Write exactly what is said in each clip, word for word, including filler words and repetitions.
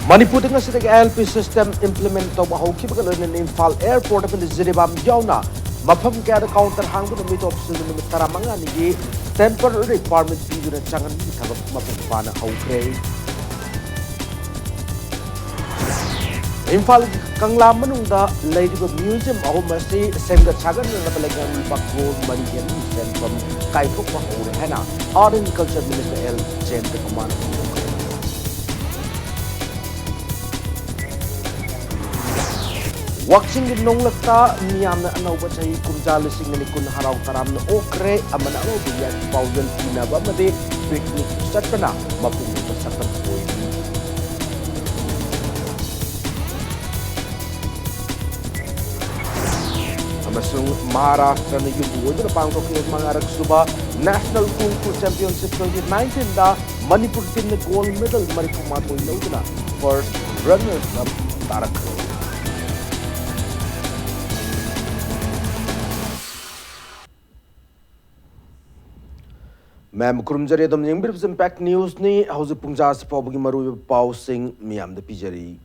ꯃꯅꯤꯄꯨꯔꯗ ꯉꯁꯤꯗꯒꯤ ꯑꯥꯏ L P system implement ꯇꯧꯕ ꯍꯧꯈꯤꯕꯒ ꯂꯣꯏꯅꯅ ꯏꯝꯐꯥꯜ airport ꯑꯃꯗꯤ ꯖꯤꯔꯤꯕꯥꯝ ꯌꯥꯎꯅ ꯃꯐꯝ ꯀꯌꯥꯗ counter ꯍꯥꯡꯗꯨꯅ ꯃꯤꯇꯣꯞꯁꯤꯡꯅ ꯅꯨꯃꯤꯠ ꯇꯔꯥꯃꯉꯥꯅꯤꯒꯤ temporary permit ꯄꯤꯗꯨꯅ ꯆꯪꯍꯟꯕꯒꯤ ꯊꯕꯛ ꯃꯄꯨꯡ ꯐꯥꯅ ꯍꯧꯈ꯭ꯔꯦ꯫ ꯏꯝꯐꯥꯜꯒꯤ ꯀꯪꯂꯥ ꯃꯅꯨꯡꯗ ꯂꯩꯔꯤꯕ museum ꯑꯍꯨꯝ ꯑꯁꯤ ꯁꯦꯝꯒꯠ ꯁꯥꯒꯠꯅꯅꯕ ꯂꯩꯉꯥꯛꯅ ꯂꯨꯄꯥ ꯀ꯭ꯔꯣꯔ ꯃꯔꯤ ꯍꯦꯟꯕꯒꯤ ꯁꯦꯟꯐꯝ ꯀꯥꯏꯊꯣꯛꯄ ꯍꯧꯔꯦ ꯍꯥꯏꯅ Art and Culture Minister L ꯖꯌꯟꯇꯀꯨꯃꯥꯔꯅ ꯐꯣꯡꯗꯣꯛꯈ꯭ꯔꯦ꯫ ꯋꯥꯛꯆꯤꯡꯒꯤ ꯅꯣꯡꯂꯛꯇ ꯃꯤꯌꯥꯝꯅ ꯑꯅꯧꯕ ꯆꯍꯤ ꯀꯨꯝꯖꯥ ꯂꯤꯁꯤꯡ ꯑꯅꯤ ꯀꯨꯟ ꯍꯔꯥꯎ ꯇꯔꯥꯝꯅ ꯑꯣꯛꯈ꯭ꯔꯦ꯫ ꯑꯃꯅ ꯑꯅꯧꯕ ꯌꯥꯏꯐ ꯄꯥꯎꯖꯦꯜ ꯄꯤꯅꯕ ꯑꯃꯗꯤ picnic ꯆꯠꯄꯅ ꯃꯄꯨꯡ ꯑꯣꯏꯕ ꯁꯛꯇꯝ ꯑꯣꯏꯔꯤ꯫ ꯑꯃꯁꯨꯡ ꯃꯍꯥꯔꯥꯁꯇ꯭ꯔꯅ ꯌꯨꯝꯕꯨ ꯑꯣꯏꯗꯨꯅ ꯄꯥꯡꯊꯣꯛꯈꯤꯕ ꯃꯉꯥꯔꯛ ꯁꯨꯕ National Kung Fu Championship twenty nineteen ꯗ ꯃꯅꯤꯄꯨꯔ team ꯅ gold medal ꯃꯔꯤꯐꯨ ꯃꯥꯊꯣꯏ ꯂꯧꯗꯨꯅ first runners up ꯇꯥꯔꯛꯈ꯭ꯔꯦ꯫ ꯃꯌꯥꯝ ꯈꯨꯔꯨꯝꯖꯔꯤ, ꯑꯗꯨꯝ ꯌꯦꯡꯕꯤꯔꯤꯕꯁꯤ Impact News ꯅꯤ꯫ ꯍꯧꯖꯤꯛ ꯄꯨꯡ ꯖꯥꯁꯤ ꯐꯥꯎꯕꯒꯤ ꯃꯔꯨꯑꯣꯏꯕ ꯄꯥꯎꯁꯤꯡ ꯃꯤꯌꯥꯝꯗ ꯄꯤꯖꯔꯤ꯫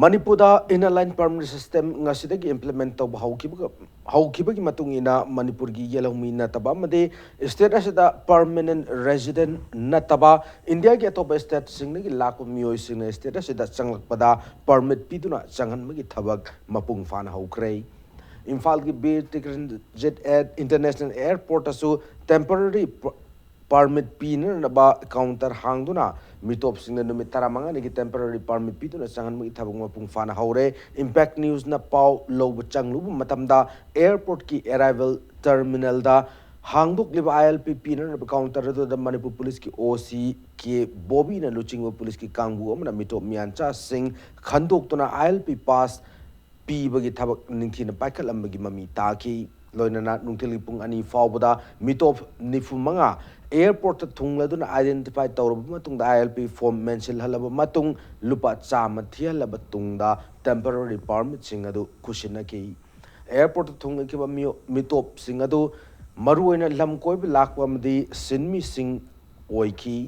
ꯃꯅꯤꯄꯨꯔꯗ Inner Line Permit System ꯉꯁꯤꯗꯒꯤ implement ꯇꯧꯕ ꯍꯧꯈꯤꯕꯒ, ꯍꯧꯈꯤꯕꯒꯤ ꯃꯇꯨꯡ ꯏꯟꯅ ꯃꯅꯤꯄꯨꯔꯒꯤ ꯌꯦꯜꯍꯧꯃꯤ ꯅꯠꯇꯕ ꯑꯃꯗꯤ state ꯑꯁꯤꯗ permanent resident ꯅꯠꯇꯕ ꯏꯟꯗꯤꯌꯥꯒꯤ ꯑꯇꯣꯞꯄ stateꯁꯤꯡꯗꯒꯤ ꯂꯥꯛꯄ ꯃꯤꯑꯣꯏꯁꯤꯡꯅ state ꯑꯁꯤꯗ ꯆꯪꯂꯛꯄꯗ permit ꯄꯤꯗꯨꯅ ꯆꯪꯍꯟꯕꯒꯤ ꯊꯕꯛ ꯃꯄꯨꯡ ꯐꯥꯅ ꯍꯧꯈ꯭ꯔꯦ꯫ ꯏꯝꯐꯥꯜꯒꯤ Bir Tikendrajit eight International Airport ꯑꯁꯨ temporary permit ꯄꯤꯅꯅꯕ counter ꯍꯥꯡꯗꯨꯅ ꯃꯤꯇꯣꯞꯁꯤꯡꯅ ꯅꯨꯃꯤꯠ ꯇꯔꯥꯃꯉꯥꯅꯤꯒꯤ temporary permit ꯄꯤꯗꯨꯅ ꯆꯪꯍꯟꯕꯒꯤ ꯊꯕꯛ ꯃꯄꯨꯡ ꯐꯥꯅ ꯍꯧꯔꯦ꯫ Impact Newsꯅ ꯄꯥꯎ ꯂꯧꯕ ꯆꯪꯂꯨꯕ ꯃꯇꯝꯗ airportꯀꯤ arrival terminalꯗ ꯍꯥꯡꯗꯣꯛꯂꯤꯕ ILP ꯄꯤꯅꯅꯕ counter ꯑꯗꯨꯗ ꯃꯅꯤꯄꯨꯔ ꯄꯨꯂꯤꯁꯀꯤ OC ꯀꯦ ꯕꯣꯕꯤꯅ ꯂꯨꯆꯤꯡꯕ ꯄꯨꯂꯤꯁꯀꯤ ꯀꯥꯡꯕꯨ ꯑꯃꯅ ꯃꯤꯇꯣꯞ ꯃꯤꯌꯥꯟꯆꯥꯁꯤꯡ ꯈꯟꯗꯣꯛꯇꯨꯅ ILP pass ꯄꯤꯕꯒꯤ ꯊꯕꯛ ꯅꯤꯡꯊꯤꯅ ꯄꯥꯏꯈꯠꯂꯝꯕꯒꯤ ꯃꯃꯤ ꯇꯥꯈꯤ꯫ ꯂꯣꯏꯅꯅ ꯅꯨꯡꯊꯤꯜꯒꯤ ꯄꯨꯡ ꯑꯅꯤ ꯐꯥꯎꯕꯗ ꯃꯤꯇꯣꯞ ꯅꯤꯐꯨ ꯃꯉꯥ airportꯇ ꯊꯨꯡꯂꯗꯨꯅ identify ꯇꯧꯔꯕ ꯃꯇꯨꯡꯗ ILP form ꯃꯦꯟꯁꯤꯜꯍꯜꯂꯕ ꯃꯇꯨꯡ ꯂꯨꯄꯥ ꯆꯥꯝꯃ ꯊꯤꯍꯜꯂꯕ ꯇꯨꯡꯗ temporary permitꯁꯤꯡ ꯑꯗꯨ ꯈꯨꯠꯁꯤꯟꯅꯈꯤ꯫ Airportꯇ ꯊꯨꯡꯂꯈꯤꯕ ꯃꯤꯑꯣ-, ꯃꯤꯇꯣꯞꯁꯤꯡ ꯑꯗꯨ ꯃꯔꯨꯑꯣꯏꯅ ꯂꯝ ꯀꯣꯏꯕ ꯂꯥꯛꯄ ꯑꯃꯗꯤ ꯁꯤꯟꯃꯤꯁꯤꯡ ꯑꯣꯏꯈꯤ꯫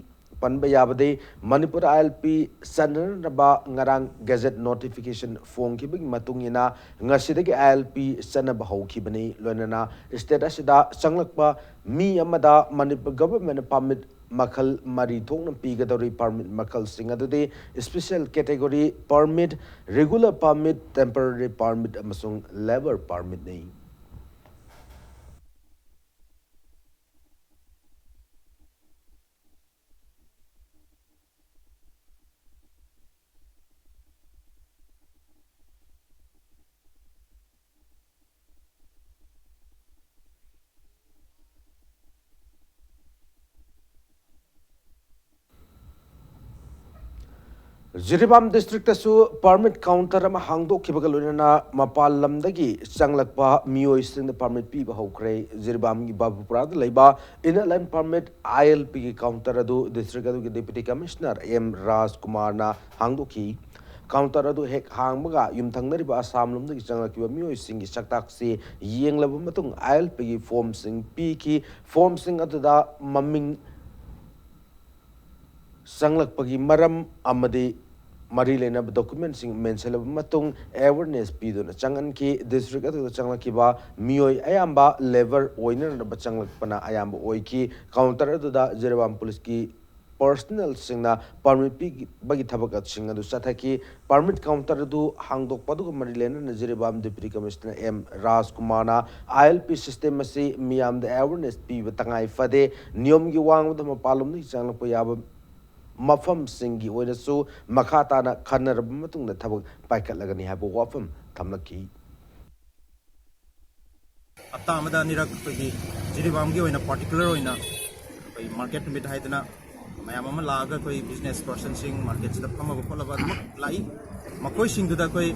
ꯄꯟꯕ ꯌꯥꯕꯗꯤ ꯃꯅꯤꯄꯨꯔ ILP ꯆꯟꯅꯅꯕ ꯉꯔꯥꯡ ꯒꯦꯖꯦꯠ ꯅꯣꯇꯤꯐꯤꯀꯦꯁꯟ ꯐꯣꯡꯈꯤꯕꯒꯤ ꯃꯇꯨꯡ ꯏꯟꯅ ꯉꯁꯤꯗꯒꯤ ILP ꯆꯠꯅꯕ ꯍꯧꯈꯤꯕꯅꯤ꯫ ꯂꯣꯏꯅꯅ ꯁ꯭ꯇꯦꯠ ꯑꯁꯤꯗ ꯆꯪꯂꯛꯄ ꯃꯤ ꯑꯃꯗ ꯃꯅꯤꯄꯨꯔ ꯒꯚꯔꯟꯃꯦꯟꯠꯅ ꯄꯥꯔꯃꯤꯠ ꯃꯈꯜ ꯃꯔꯤ ꯊꯣꯛꯅ ꯄꯤꯒꯗꯧꯔꯤ꯫ ꯄꯥꯔꯃꯤꯠ ꯃꯈꯜꯁꯤꯡ ꯑꯗꯨꯗꯤ special category permit, regular permit, temporary permit ꯑꯃꯁꯨꯡ ꯂꯦꯕꯔ ꯄꯥꯔꯃꯤꯠꯅꯤ꯫ ꯖꯤꯔꯤꯕꯥꯝ ꯗꯤꯁꯇ꯭ꯔꯤꯛꯇꯁꯨ ꯄꯥꯔꯃꯤꯠ ꯀꯥꯎꯟꯇꯔ ꯑꯃ ꯍꯥꯡꯗꯣꯛꯈꯤꯕꯒ ꯂꯣꯏꯅꯅ ꯃꯄꯥꯟ ꯂꯝꯗꯒꯤ ꯆꯪꯂꯛꯄ ꯃꯤꯑꯣꯏꯁꯤꯡꯗ ꯄꯥꯔꯃꯤꯠ ꯄꯤꯕ ꯍꯧꯈ꯭ꯔꯦ꯫ ꯖꯤꯔꯤꯕꯥꯝꯒꯤ ꯕꯥꯕꯨꯄꯨꯔꯥꯗ ꯂꯩꯕ ꯏꯅꯔ ꯂꯥꯏꯟ ꯄꯥꯔꯃꯤꯠ, ILPꯒꯤ ꯀꯥꯎꯟꯇꯔ ꯑꯗꯨ ꯗꯤꯁꯇ꯭ꯔꯤꯛ ꯑꯗꯨꯒꯤ ꯗꯦꯄ꯭ꯌꯨꯇꯤ ꯀꯃꯤꯁꯅꯔ ꯑꯦꯝ ꯔꯥꯖꯀꯨꯃꯥꯔꯅ ꯍꯥꯡꯗꯣꯛꯈꯤ꯫ ꯀꯥꯎꯟꯇꯔ ꯑꯗꯨ ꯍꯦꯛ ꯍꯥꯡꯕꯒ ꯌꯨꯝꯊꯪꯅꯔꯤꯕ ꯑꯁꯥꯝ ꯂꯣꯝꯗꯒꯤ ꯆꯪꯂꯛꯈꯤꯕ ꯃꯤꯑꯣꯏꯁꯤꯡꯒꯤ ꯁꯛꯇꯥꯛꯁꯤ ꯌꯦꯡꯂꯕ ꯃꯇꯨꯡ ILPꯒꯤ ꯐꯣꯔꯝꯁꯤꯡ ꯄꯤꯈꯤ꯫ ꯐꯣꯔꯝꯁꯤꯡ ꯑꯗꯨꯗ ꯃꯃꯤꯡ, ꯆꯪꯂꯛꯄꯒꯤ ꯃꯔꯝ ꯑꯃꯗꯤ ꯃꯔꯤ ꯂꯩꯅꯕ ꯗꯣꯀꯨꯃꯦꯟꯁꯤꯡ ꯃꯦꯟꯁꯤꯜꯂꯕ ꯃꯇꯨꯡ ꯑꯦꯋꯦꯔꯅꯦꯁ ꯄꯤꯗꯨꯅ ꯆꯪꯍꯟꯈꯤ꯫ ꯗꯤꯁꯇ꯭ꯔꯤꯛ ꯑꯗꯨꯗ ꯆꯪꯂꯛꯈꯤꯕ ꯃꯤꯑꯣꯏ ꯑꯌꯥꯝꯕ ꯂꯦꯕꯔ ꯑꯣꯏꯅꯅꯕ ꯆꯪꯂꯛꯄꯅ ꯑꯌꯥꯝꯕ ꯑꯣꯏꯈꯤ꯫ ꯀꯥꯎꯟꯇꯔ ꯑꯗꯨꯗ ꯖꯤꯔꯤꯕꯥꯝ ꯄꯨꯂꯤꯁꯀꯤ ꯄꯔꯁꯅꯦꯜꯁꯤꯡꯅ ꯄꯥꯔꯃꯤꯠ ꯄꯤꯕꯒꯤ ꯊꯕꯛꯁꯤꯡ ꯑꯗꯨ ꯆꯠꯊꯈꯤ꯫ ꯄꯥꯔꯃꯤꯠ ꯀꯥꯎꯟꯇꯔ ꯑꯗꯨ ꯍꯥꯡꯗꯣꯛꯄ ꯑꯗꯨꯒ ꯃꯔꯤ ꯂꯩꯅꯅ ꯖꯤꯔꯤꯕꯥꯝ ꯗꯦꯄ꯭ꯌꯨꯇꯤ ꯀꯃꯤꯁꯅꯔ ꯑꯦꯝ ꯔꯥꯖꯀꯨꯃꯥꯔꯅ ILP ꯁꯤꯁꯇꯦꯝ ꯑꯁꯤ ꯃꯤꯌꯥꯝꯗ ꯑꯦꯋꯦꯔꯅꯦꯁ ꯄꯤꯕ ꯇꯉꯥꯏ ꯐꯗꯦ, ꯅꯤꯌꯣꯝꯒꯤ ꯋꯥꯡꯃꯗ ꯃꯄꯥꯟꯂꯣꯝꯗꯒꯤ ꯆꯪꯂꯛꯄ ꯌꯥꯕ ꯃꯐꯝꯁꯤꯡꯒꯤ ꯑꯣꯏꯅꯁꯨ ꯃꯈꯥ ꯇꯥꯅ ꯈꯟꯅꯔꯕ ꯃꯇꯨꯡꯗ ꯊꯕꯛ ꯄꯥꯏꯈꯠꯂꯒꯅꯤ ꯍꯥꯏꯕ ꯋꯥꯐꯝ ꯊꯝꯂꯛꯈꯤ꯫ ꯍꯞꯇꯥ ꯑꯃꯗ ꯑꯅꯤꯔꯛ ꯑꯩꯈꯣꯏꯒꯤ ꯖꯤꯔꯤꯕꯥꯝꯒꯤ ꯑꯣꯏꯅ ꯄꯥꯔꯇꯤꯀꯨꯂꯔ ꯑꯣꯏꯅ ꯑꯩꯈꯣꯏ ꯃꯥꯔꯀꯦꯠ ꯅꯨꯃꯤꯠ ꯍꯥꯏꯗꯅ ꯃꯌꯥꯝ ꯑꯃ ꯂꯥꯛꯑꯒ ꯑꯩꯈꯣꯏ ꯕꯤꯖꯤꯅꯦꯁ ꯄꯔꯁꯟꯁꯤꯡ ꯃꯥꯔꯀꯦꯠꯁꯤꯗ ꯐꯝꯃꯕ ꯈꯣꯠꯂꯕ ꯑꯗꯨꯃꯛ ꯂꯥꯛꯏ꯫ ꯃꯈꯣꯏꯁꯤꯡꯗꯨꯗ ꯑꯩꯈꯣꯏ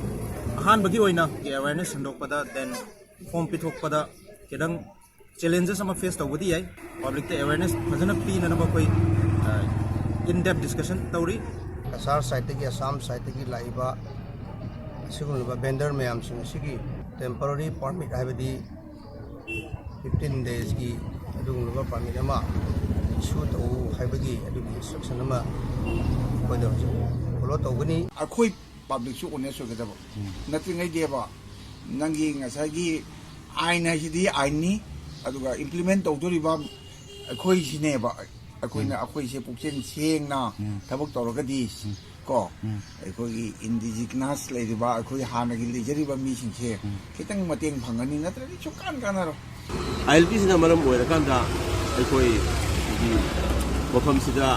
ꯑꯍꯥꯟꯕꯒꯤ ꯑꯣꯏꯅ ꯑꯦꯋꯦꯔꯅꯦꯁ ꯁꯟꯗꯣꯛꯄꯗ, ꯗꯦꯟ ꯐꯣꯝ ꯄꯤꯊꯣꯛꯄꯗ ꯈꯤꯇꯪ ꯆꯦꯂꯦꯟꯖꯦꯁ ꯑꯃ ꯐꯦꯁ ꯇꯧꯕꯗꯤ ꯌꯥꯏ꯫ ꯄꯕ꯭ꯂꯤꯛꯇ ꯑꯦꯋꯦꯔꯅꯦꯁ ꯐꯖꯅ ꯄꯤꯅꯅꯕ ꯑꯩꯈꯣꯏ, ꯑ, in depth discussion ꯇꯧꯔꯤ꯫ ꯀꯁꯥꯔ ꯁꯥꯏꯠꯇꯒꯤ, ꯑꯁꯥꯝ ꯁꯥꯏꯠꯇꯒꯤ ꯂꯥꯛꯏꯕ ꯑꯁꯤꯒꯨꯝꯂꯕ ꯚꯦꯟꯗꯔ ꯃꯌꯥꯝꯁꯤꯡ ꯑꯁꯤꯒꯤ ꯇꯦꯝꯄꯔꯔꯤ ꯄꯥꯔꯃꯤꯠ, ꯍꯥꯏꯕꯗꯤ ꯐꯤꯐꯇꯤꯟ ꯗꯦꯖꯀꯤ ꯑꯗꯨꯒꯨꯝꯂꯕ ꯄꯥꯔꯃꯤꯠ ꯑꯃ ꯁꯨ ꯇꯧ ꯍꯥꯏꯕꯒꯤ ꯑꯗꯨꯒꯤ ꯏꯟꯁꯇ꯭ꯔꯛꯁꯟ ꯑꯃ ꯑꯩꯈꯣꯏꯗ ꯍꯧꯖꯤꯛ ꯐꯣꯂꯣ ꯇꯧꯒꯅꯤ꯫ ꯑꯩꯈꯣꯏ ꯄꯕ꯭ꯂꯤꯛꯁꯨ ꯑꯣꯅꯦꯁ ꯑꯣꯏꯒꯗꯕ ꯅꯠꯇ꯭ꯔꯤꯉꯩꯗꯤꯕ, ꯅꯪꯒꯤ ꯉꯁꯥꯏꯒꯤ ꯑꯥꯏꯟ ꯍꯥꯏꯁꯤꯗꯤ ꯑꯥꯏꯟꯅꯤ, ꯑꯗꯨꯒ ꯏꯝꯄ꯭ꯂꯤꯃꯦꯟ ꯇꯧꯗꯣꯔꯤꯕ ꯑꯩꯈꯣꯏꯁꯤꯅꯦꯕ꯫ ꯑꯩꯈꯣꯏꯅ ꯑꯩꯈꯣꯏꯁꯦ ꯄꯨꯛꯆꯦꯜ ꯁꯦꯡꯅ ꯊꯕꯛ ꯇꯧꯔꯒꯗꯤ ꯀꯣ, ꯑꯩꯈꯣꯏꯒꯤ ꯏꯟꯗꯤꯖꯤꯅꯁ ꯂꯩꯔꯤꯕ, ꯑꯩꯈꯣꯏ ꯍꯥꯟꯅꯒꯤ ꯂꯩꯖꯔꯤꯕ ꯃꯤꯁꯤꯡꯁꯦ ꯈꯤꯇꯪ ꯃꯇꯦꯡ ꯐꯪꯒꯅꯤ, ꯅꯠꯇ꯭ꯔꯗꯤ ꯁꯨꯡꯀꯥꯟ ꯀꯥꯟꯅꯔꯣꯏ꯫ ꯑꯥꯏ ꯑꯦꯜ ꯄꯤꯁꯤꯅ ꯃꯔꯝ ꯑꯣꯏꯔꯀꯥꯟꯗ ꯑꯩꯈꯣꯏꯒꯤ ꯃꯐꯝꯁꯤꯗ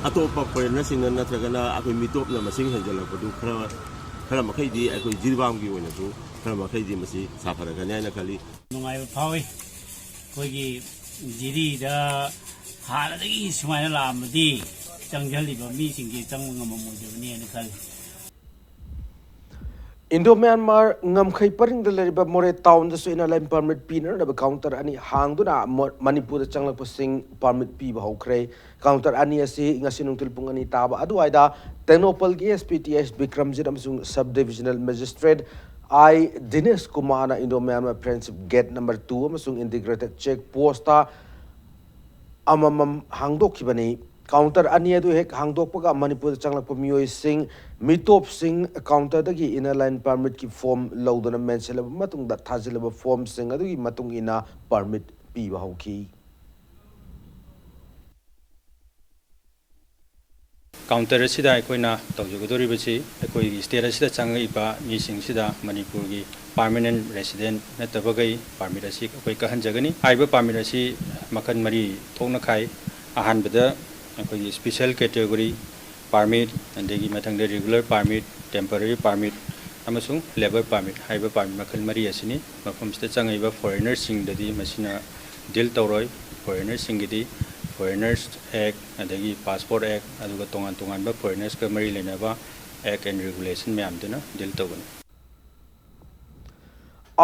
ꯑꯇꯣꯞꯄ ꯐꯣꯔꯦꯟꯅꯔꯁꯤꯡꯅ ꯅꯠꯇ꯭ꯔꯒꯅ ꯑꯩꯈꯣꯏ ꯃꯤꯇꯣꯞꯅ ꯃꯁꯤꯡ ꯍꯦꯟꯖꯜꯂꯛꯄꯗꯨ ꯈꯔ ꯈꯔ ꯃꯈꯩꯗꯤ ꯑꯩꯈꯣꯏ ꯖꯤꯔꯤꯕꯥꯝꯒꯤ ꯑꯣꯏꯅꯁꯨ ꯈꯔ ꯃꯈꯩꯗꯤ ꯃꯁꯤ ꯁꯥꯐꯔꯒꯅꯤ ꯍꯥꯏꯅ ꯈꯜꯂꯤ꯫ ꯅꯨꯡꯉꯥꯏꯕ ꯐꯥꯎꯏ꯫ ꯑꯩꯈꯣꯏꯒꯤ ꯖꯤꯔꯤꯗ ꯍꯥꯟꯅꯗꯒꯤ ꯁꯨꯃꯥꯏꯅ ꯂꯥꯛꯑꯝꯃꯗꯤ ꯆꯪꯁꯤꯜꯂꯤꯕ ꯃꯤꯁꯤꯡꯁꯦ ꯆꯪꯕ ꯉꯝꯃꯝꯃꯣꯏꯗꯕꯅꯤ ꯍꯥꯏꯅ ꯈꯜꯂꯤ꯫ ꯏꯟꯗꯣ ꯃ꯭ꯌꯥꯟꯃꯥꯔ ꯉꯝꯈꯩ ꯄꯔꯤꯡꯗ ꯂꯩꯔꯤꯕ ꯃꯣꯔꯦ ꯇꯥꯎꯟꯗꯁꯨ ꯏꯟꯅꯔ ꯂꯥꯏꯟ ꯄꯔꯃꯤꯠ ꯄꯤꯅꯅꯕ ꯀꯥꯎꯟꯇꯔ ꯑꯅꯤ ꯍꯥꯡꯗꯨꯅ ꯃꯣ- ꯃꯅꯤꯄꯨꯔꯗ ꯆꯪꯂꯛꯄꯁꯤꯡ ꯄꯔꯃꯤꯠ ꯄꯤꯕ ꯍꯧꯈ꯭ꯔꯦ꯫ ꯀꯥꯎꯟꯇꯔ ꯑꯅꯤ ꯑꯁꯤ ꯉꯁꯤ ꯅꯨꯡꯊꯤꯜ ꯄꯨꯡ ꯑꯅꯤ ꯇꯥꯕ ꯑꯗꯨꯋꯥꯏꯗ ꯇꯦꯡꯅꯧꯄꯜꯒꯤ ꯑꯦꯁ ꯄꯤ ꯇꯤ ꯑꯦꯁ ꯕꯤꯀ꯭ꯔꯝꯖꯤꯠ ꯑꯃꯁꯨꯡ ꯁꯕ ꯗꯤꯕꯤꯖꯅꯦꯜ ꯃꯦꯖꯤꯁꯇ꯭ꯔꯦꯠ ꯑꯥꯏ ꯗꯤꯅꯦꯁ ꯀꯨꯃꯥꯔꯅ Indo Myanmar friendship gate number two ꯑꯃꯁꯨꯡ ꯏꯟꯇꯤꯒ꯭ꯔꯦꯇꯦꯠ ꯆꯦꯛ ꯄꯣꯁꯇ ꯑꯃꯃꯝ ꯍꯥꯡꯗꯣꯛꯈꯤꯕꯅꯤ꯫ ꯀꯥꯎꯟꯇꯔ ꯑꯅꯤ ꯑꯗꯨ ꯍꯦꯛ ꯍꯥꯡꯗꯣꯛꯄꯒ ꯃꯅꯤꯄꯨꯔꯗ ꯆꯪꯂꯛꯄ ꯃꯤꯑꯣꯏꯁꯤꯡ, ꯃꯤꯇꯣꯞꯁꯤꯡ ꯀꯥꯎꯟꯇꯔꯗꯒꯤ ꯏꯟꯅꯔ ꯂꯥꯏꯟ ꯄꯔꯃꯤꯠꯀꯤ ꯐꯣꯔꯝ ꯂꯧꯗꯨꯅ ꯃꯦꯟꯁꯤꯜꯂꯕ ꯃꯇꯨꯡꯗ ꯊꯥꯖꯤꯜꯂꯕ ꯐꯣꯔꯝꯁꯤꯡ ꯑꯗꯨꯒꯤ ꯃꯇꯨꯡ ꯏꯟꯅ ꯄꯔꯃꯤꯠ ꯄꯤꯕ ꯍꯧꯈꯤ꯫ ꯀꯥꯎꯟꯇꯔ ꯑꯁꯤꯗ ꯑꯩꯈꯣꯏꯅ ꯇꯧꯖꯒꯗꯧꯔꯤꯕꯁꯤ ꯑꯩꯈꯣꯏꯒꯤ ꯁ꯭ꯇꯦꯠ ꯑꯁꯤꯗ ꯆꯪꯉꯛꯏꯕ ꯃꯤꯁꯤꯡꯁꯤꯗ ꯃꯅꯤꯄꯨꯔꯒꯤ ꯄꯥꯔꯃꯤꯅꯦꯟ ꯔꯦꯁꯤꯗꯦꯟ ꯅꯠꯇꯕꯈꯩ ꯄꯥꯔꯃꯤꯠ ꯑꯁꯤ ꯑꯩꯈꯣꯏ ꯀꯛꯍꯟꯖꯒꯅꯤ꯫ ꯍꯥꯏꯔꯤꯕ ꯄꯥꯔꯃꯤꯠ ꯑꯁꯤ ꯃꯈꯜ ꯃꯔꯤ ꯊꯣꯛꯅ ꯈꯥꯏ꯫ ꯑꯍꯥꯟꯕꯗ ꯑꯩꯈꯣꯏꯒꯤ ꯁ꯭ꯄꯤꯁꯦꯜ ꯀꯦꯇꯦꯒꯣꯔꯤ ꯄꯥꯔꯃꯤꯠ, ꯑꯗꯒꯤ ꯃꯊꯪꯗ ꯔꯤꯒꯨꯂꯔ ꯄꯥꯔꯃꯤꯠ, ꯇꯦꯝꯄꯔꯔꯤ ꯄꯥꯔꯃꯤꯠ ꯑꯃꯁꯨꯡ ꯂꯦꯕꯔ ꯄꯥꯔꯃꯤꯠ ꯍꯥꯏꯔꯤꯕ ꯄꯥꯔꯃꯤꯠ ꯃꯈꯜ ꯃꯔꯤ ꯑꯁꯤꯅꯤ꯫ ꯃꯐꯝꯁꯤꯗ ꯆꯪꯉꯛꯏꯕ ꯐꯣꯔꯦꯟꯅꯔꯁꯤꯡꯗꯗꯤ ꯃꯁꯤꯅ ꯗꯤꯜ ꯇꯧꯔꯣꯏ꯫ ꯐꯣꯔꯦꯟꯅꯔꯁꯤꯡꯒꯤꯗꯤ ꯐꯣꯔꯦꯟꯅꯔꯁ ꯑꯦꯛ, ꯑꯗꯒꯤ ꯄꯥꯁꯄꯣꯔꯠ ꯑꯦꯛ, ꯑꯗꯨꯒ ꯇꯣꯉꯥꯟ ꯇꯣꯉꯥꯟꯕ ꯐꯣꯔꯦꯟꯅꯔꯁꯀ ꯃꯔꯤ ꯂꯩꯅꯕ ꯑꯦꯛ ꯑꯦꯟ ꯔꯤꯒꯨꯂꯦꯁꯟ ꯃꯌꯥꯝꯗꯨꯅ ꯗꯤꯜ ꯇꯧꯒꯅꯤ꯫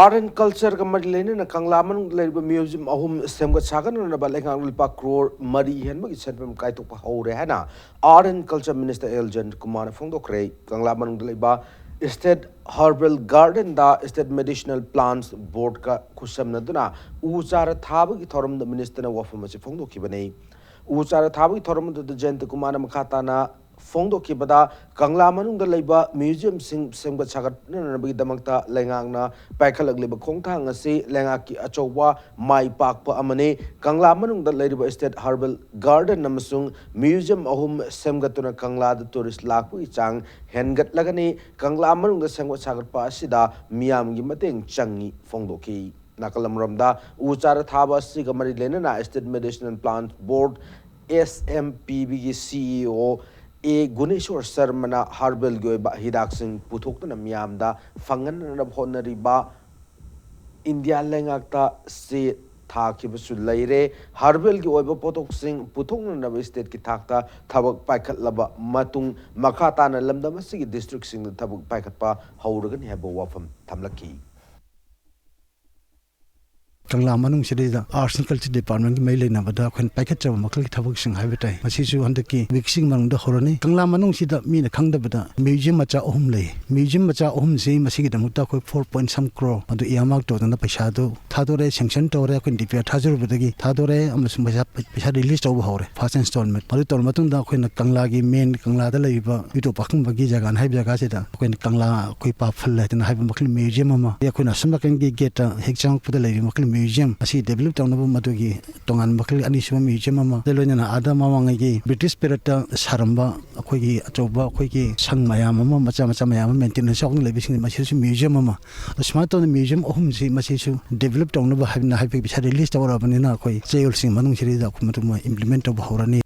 ꯑꯥꯔꯠ ꯑꯦꯟ ꯀꯜꯆꯔꯒ ꯃꯔꯤ ꯂꯩꯅꯅ ꯀꯪꯂꯥ ꯃꯅꯨꯡꯗ ꯂꯩꯔꯤꯕ ꯃ꯭ꯌꯨꯖꯤꯌꯝ ꯑꯍꯨꯝ ꯁꯦꯝꯒꯠ ꯁꯥꯒꯠꯅꯅꯕ ꯂꯩꯉꯥꯛꯅ ꯂꯨꯄꯥ ꯀ꯭ꯔꯣꯔ ꯃꯔꯤ ꯍꯦꯟꯕꯒꯤ ꯁꯦꯟꯐꯝ ꯀꯥꯏꯊꯣꯛꯄ ꯍꯧꯔꯦ ꯍꯥꯏꯅ art and culture minister L ꯖꯌꯟꯇꯀꯨꯃꯥꯔꯅ ꯐꯣꯡꯗꯣꯛꯈ꯭ꯔꯦ꯫ ꯀꯪꯂꯥ ꯃꯅꯨꯡꯗ ꯂꯩꯕ State Herbal Garden ꯗ State Medicinal Plants Board ꯀ ꯈꯨꯠꯁꯝꯅꯗꯨꯅ ꯎ ꯆꯥꯔ ꯊꯥꯕꯒꯤ ꯊꯧꯔꯝꯗ ꯃꯤꯅꯤꯁꯇꯔꯅ ꯋꯥꯐꯝ ꯑꯁꯤ ꯐꯣꯡꯗꯣꯛꯈꯤꯕꯅꯤ꯫ ꯎ ꯆꯥꯔ ꯊꯥꯕꯒꯤ ꯊꯧꯔꯝ ꯑꯗꯨꯗ ꯖꯌꯟꯇ ꯀꯨꯃꯥꯔꯅ ꯃꯈꯥ ꯇꯥꯅ ꯐꯣꯡꯗꯣꯛꯈꯤꯕꯗ, ꯀꯪꯂꯥ ꯃꯅꯨꯡꯗ ꯂꯩꯕ ꯃ꯭ꯌꯨꯖꯤꯌꯝꯁꯤꯡ ꯁꯦꯝꯒꯠ ꯁꯥꯒꯠꯅꯅꯕꯒꯤꯗꯃꯛꯇ ꯂꯩꯉꯥꯛꯅ ꯄꯥꯏꯈꯠꯂꯛꯂꯤꯕ ꯈꯣꯡꯊꯥꯡ ꯑꯁꯤ ꯂꯩꯉꯥꯛꯀꯤ ꯑꯆꯧꯕ ꯃꯥꯏ ꯄꯥꯛꯄ ꯑꯃꯅꯤ꯫ ꯀꯪꯂꯥ ꯃꯅꯨꯡꯗ ꯂꯩꯔꯤꯕ State Herbal Garden ꯑꯃꯁꯨꯡ ꯃ꯭ꯌꯨꯖꯤꯌꯝ ꯑꯍꯨꯝ ꯁꯦꯝꯒꯠꯇꯨꯅ ꯀꯪꯂꯥꯗ ꯇꯨꯔꯤꯁ ꯂꯥꯛꯄꯒꯤ ꯆꯥꯡ ꯍꯦꯟꯒꯠꯂꯒꯅꯤ꯫ ꯀꯪꯂꯥ ꯃꯅꯨꯡꯗ ꯁꯦꯝꯒꯠ ꯁꯥꯒꯠꯄ ꯑꯁꯤꯗ ꯃꯤꯌꯥꯝꯒꯤ ꯃꯇꯦꯡ ꯆꯪꯏ ꯐꯣꯡꯗꯣꯛꯈꯤ꯫ ꯅꯥꯀꯜ ꯑꯃꯔꯣꯝꯗ, ꯎ ꯆꯥꯔ ꯊꯥꯕ ꯑꯁꯤꯒ ꯃꯔꯤ ꯂꯩꯅꯅ State Medicinal Plants Board, S M P B ꯒꯤ C E O A Guneshor ꯁꯔꯃꯅ ꯍꯔꯕꯦꯜꯒꯤ ꯑꯣꯏꯕ ꯍꯤꯗꯥꯛꯁꯤꯡ ꯄꯨꯊꯣꯛꯇꯨꯅ ꯃꯤꯌꯥꯝꯗ ꯐꯪꯍꯟꯅꯅꯕ ꯍꯣꯠꯅꯔꯤꯕ ꯏꯟꯗꯤꯌꯥ ꯂꯩꯉꯥꯛꯇ ꯆꯦ ꯊꯥꯈꯤꯕꯁꯨ ꯂꯩꯔꯦ꯫ ꯍꯔꯕꯦꯜꯒꯤ ꯑꯣꯏꯕ ꯄꯣꯠꯊꯣꯛꯁꯤꯡ ꯄꯨꯊꯣꯛꯅꯅꯕ ꯁ꯭ꯇꯦꯠꯀꯤ ꯊꯥꯛꯇ ꯊꯕꯛ ꯄꯥꯏꯈꯠꯂꯕ ꯃꯇꯨꯡ, ꯃꯈꯥ ꯇꯥꯅ ꯂꯝꯗꯝ ꯑꯁꯤꯒꯤ ꯗꯤꯁꯇ꯭ꯔꯤꯛꯁꯤꯡꯗ ꯊꯕꯛ ꯄꯥꯏꯈꯠꯄ ꯍꯧꯔꯒꯅꯤ ꯍꯥꯏꯕ ꯋꯥꯐꯝ ꯊꯝꯂꯛꯈꯤ꯫ ꯀꯪꯂꯥ ꯃꯅꯨꯡꯁꯤꯗꯩꯗ Arts and Culture Department ꯀꯤ ꯃꯔꯤ ꯂꯩꯅꯕꯗ ꯑꯩꯈꯣꯏꯅ ꯄꯥꯏꯈꯠꯆꯕ ꯃꯈꯜꯒꯤ ꯊꯕꯛꯁꯤꯡ ꯍꯥꯏꯕ ꯇꯥꯏ, ꯃꯁꯤꯁꯨ ꯍꯟꯗꯛꯀꯤ ꯋꯤꯛꯁꯤꯒꯤ ꯃꯅꯨꯡꯗ ꯍꯧꯔꯅꯤ꯫ ꯀꯪꯂꯥ ꯃꯅꯨꯡꯁꯤꯗ ꯃꯤꯅ ꯈꯪꯗꯕꯗ ꯃ꯭ꯌꯨꯖꯤꯌꯝ ꯃꯆꯥ ꯑꯍꯨꯝ ꯂꯩ꯫ ꯃ꯭ꯌꯨꯖꯤꯌꯝ ꯃꯆꯥ ꯑꯍꯨꯝꯁꯤ ꯃꯁꯤꯒꯤꯗꯃꯛꯇ ꯑꯩꯈꯣꯏ four point some crore ꯑꯗꯨ earmark ꯇꯧꯗꯅ ꯄꯩꯁꯥꯗꯨ ꯊꯥꯗꯣꯔꯦ, sanction ꯇꯧꯔꯦ꯫ ꯑꯩꯈꯣꯏꯅ D P R ꯊꯥꯖꯔꯨꯕꯗꯒꯤ ꯊꯥꯗꯣꯔꯦ ꯑꯃꯁꯨꯡ ꯄꯩꯁꯥ, ꯄꯩꯁꯥ release ꯇꯧꯕ ꯍꯧꯔꯦ, first installment꯫ ꯑꯗꯨ ꯇꯧꯔ ꯃꯇꯨꯡꯗ ꯑꯩꯈꯣꯏꯅ ꯀꯪꯂꯥꯒꯤ main, ꯀꯪꯂꯥꯗ ꯂꯩꯔꯤꯕ ꯏꯕꯨꯙꯧ ꯄꯥꯈꯪꯕꯒꯤ ꯖꯒꯥꯅ ꯍꯥꯏꯕ ꯖꯒꯥꯁꯤꯗ ꯑꯩꯈꯣꯏꯅ ꯀꯪꯂꯥ ꯑꯩꯈꯣꯏ ꯄꯥꯐꯜ ꯍꯥꯏꯗꯅ ꯍꯥꯏꯕ ꯃꯈꯜ ꯃ꯭ꯌꯨꯖꯤꯌꯝ ꯑꯃ, ꯑꯩꯈꯣꯏꯅ ꯑꯁꯣꯝ ꯅꯥꯀꯟꯒꯤ ꯒꯦꯠꯇ ꯍꯦꯛ ꯆꯪꯉꯛꯄꯗ ꯂꯩꯔꯤꯕ ꯃꯈꯜ ꯃ꯭ꯌꯨꯖꯤꯌꯝ ꯑꯁꯤ develop ꯇꯧꯅꯕ ꯃꯗꯨꯒꯤ ꯇꯣꯉꯥꯟꯕ ꯃꯈꯜꯒꯤ ꯑꯅꯤꯁꯨꯕ ꯃ꯭ꯌꯨꯖꯤꯌꯝ ꯑꯃ, ꯑꯗꯨ ꯂꯣꯏꯅꯅ ꯑꯥꯗ ꯃꯃꯥꯡꯉꯩꯒꯤ British period ꯇ ꯁꯥꯔꯝꯕ ꯑꯩꯈꯣꯏꯒꯤ ꯑꯆꯧꯕ ꯑꯩꯈꯣꯏꯒꯤ ꯁꯪ ꯃꯌꯥꯝ ꯑꯃ, ꯃꯆꯥ ꯃꯆꯥ ꯃꯌꯥꯝ ꯑꯃ maintenance ꯌꯥꯎꯗꯅ ꯂꯩꯕꯁꯤꯡ, ꯃꯁꯤꯗꯁꯨ ꯃ꯭ꯌꯨꯖꯤꯌꯝ ꯑꯃ꯫ ꯑꯗꯣ ꯁꯨꯃꯥꯏꯅ ꯇꯧꯗꯅ ꯃ꯭ꯌꯨꯖꯤꯌꯝ ꯑꯍꯨꯝꯁꯤ ꯃꯁꯤꯁꯨ develop ꯇꯧꯅꯕ ꯍꯥꯏꯕꯅ ꯍꯥꯏꯕꯒꯤ ꯄꯩꯁꯥ release ꯇꯧꯔꯕꯅꯤꯅ ꯑꯩꯈꯣꯏ ꯆꯌꯣꯜꯁꯤꯡ ꯃꯅꯨꯡꯁꯤꯗꯩꯗ ꯑꯩꯈꯣꯏ ꯃꯗꯨꯃ implement ꯇꯧꯕ ꯍꯧꯔꯅꯤ꯫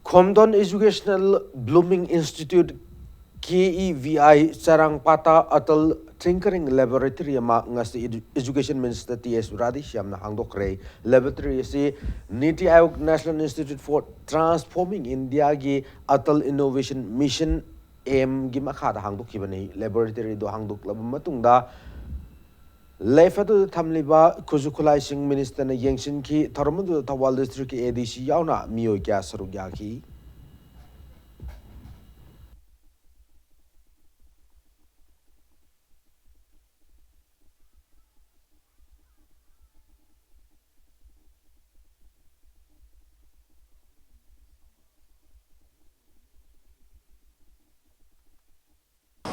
ꯈꯣꯝꯗꯣꯟ Educational Blooming Institute, K E V I, ꯆꯔꯥꯡꯄꯥꯇꯥ ꯑꯇꯜ ꯊꯤꯡꯀꯔꯤꯡ ꯂꯦꯕꯣꯔꯦꯇꯔꯤ ꯑꯃ ꯉꯁꯤ Edu-, Education Minister T S ꯔꯥꯙꯦꯁ꯭ꯌꯥꯝꯅ ꯍꯥꯡꯗꯣꯛꯈ꯭ꯔꯦ꯫ ꯂꯦꯕꯣꯔꯦꯇꯔꯤ ꯑꯁꯤ NITI ꯑꯥꯌꯣꯒ National Institute for Transforming India ꯒꯤ Atal Innovation Mission, AIIMS ꯒꯤ ꯃꯈꯥꯗ ꯍꯥꯡꯗꯣꯛꯈꯤꯕꯅꯤ꯫ ꯂꯦꯕꯣꯔꯦꯇꯔꯤꯗꯨ ꯍꯥꯡꯗꯣꯛꯂꯕ ꯃꯇꯨꯡꯗ ꯂꯦꯐ ꯑꯗꯨꯗ ꯊꯝꯂꯤꯕ ꯈꯨꯠꯁꯨ ꯈꯨꯠꯂꯥꯏꯁꯤꯡ ꯃꯤꯅꯤꯁꯇꯔꯅ ꯌꯦꯡꯁꯤꯟꯈꯤ꯫ ꯊꯧꯔꯝ ꯑꯗꯨꯗ ꯊꯧꯕꯥꯜ ꯗꯤꯁꯇ꯭ꯔꯤꯛꯀꯤ A D C ꯌꯥꯎꯅ ꯃꯤꯑꯣꯏ ꯀꯌꯥ ꯁꯔꯨꯛ ꯌꯥꯈꯤ꯫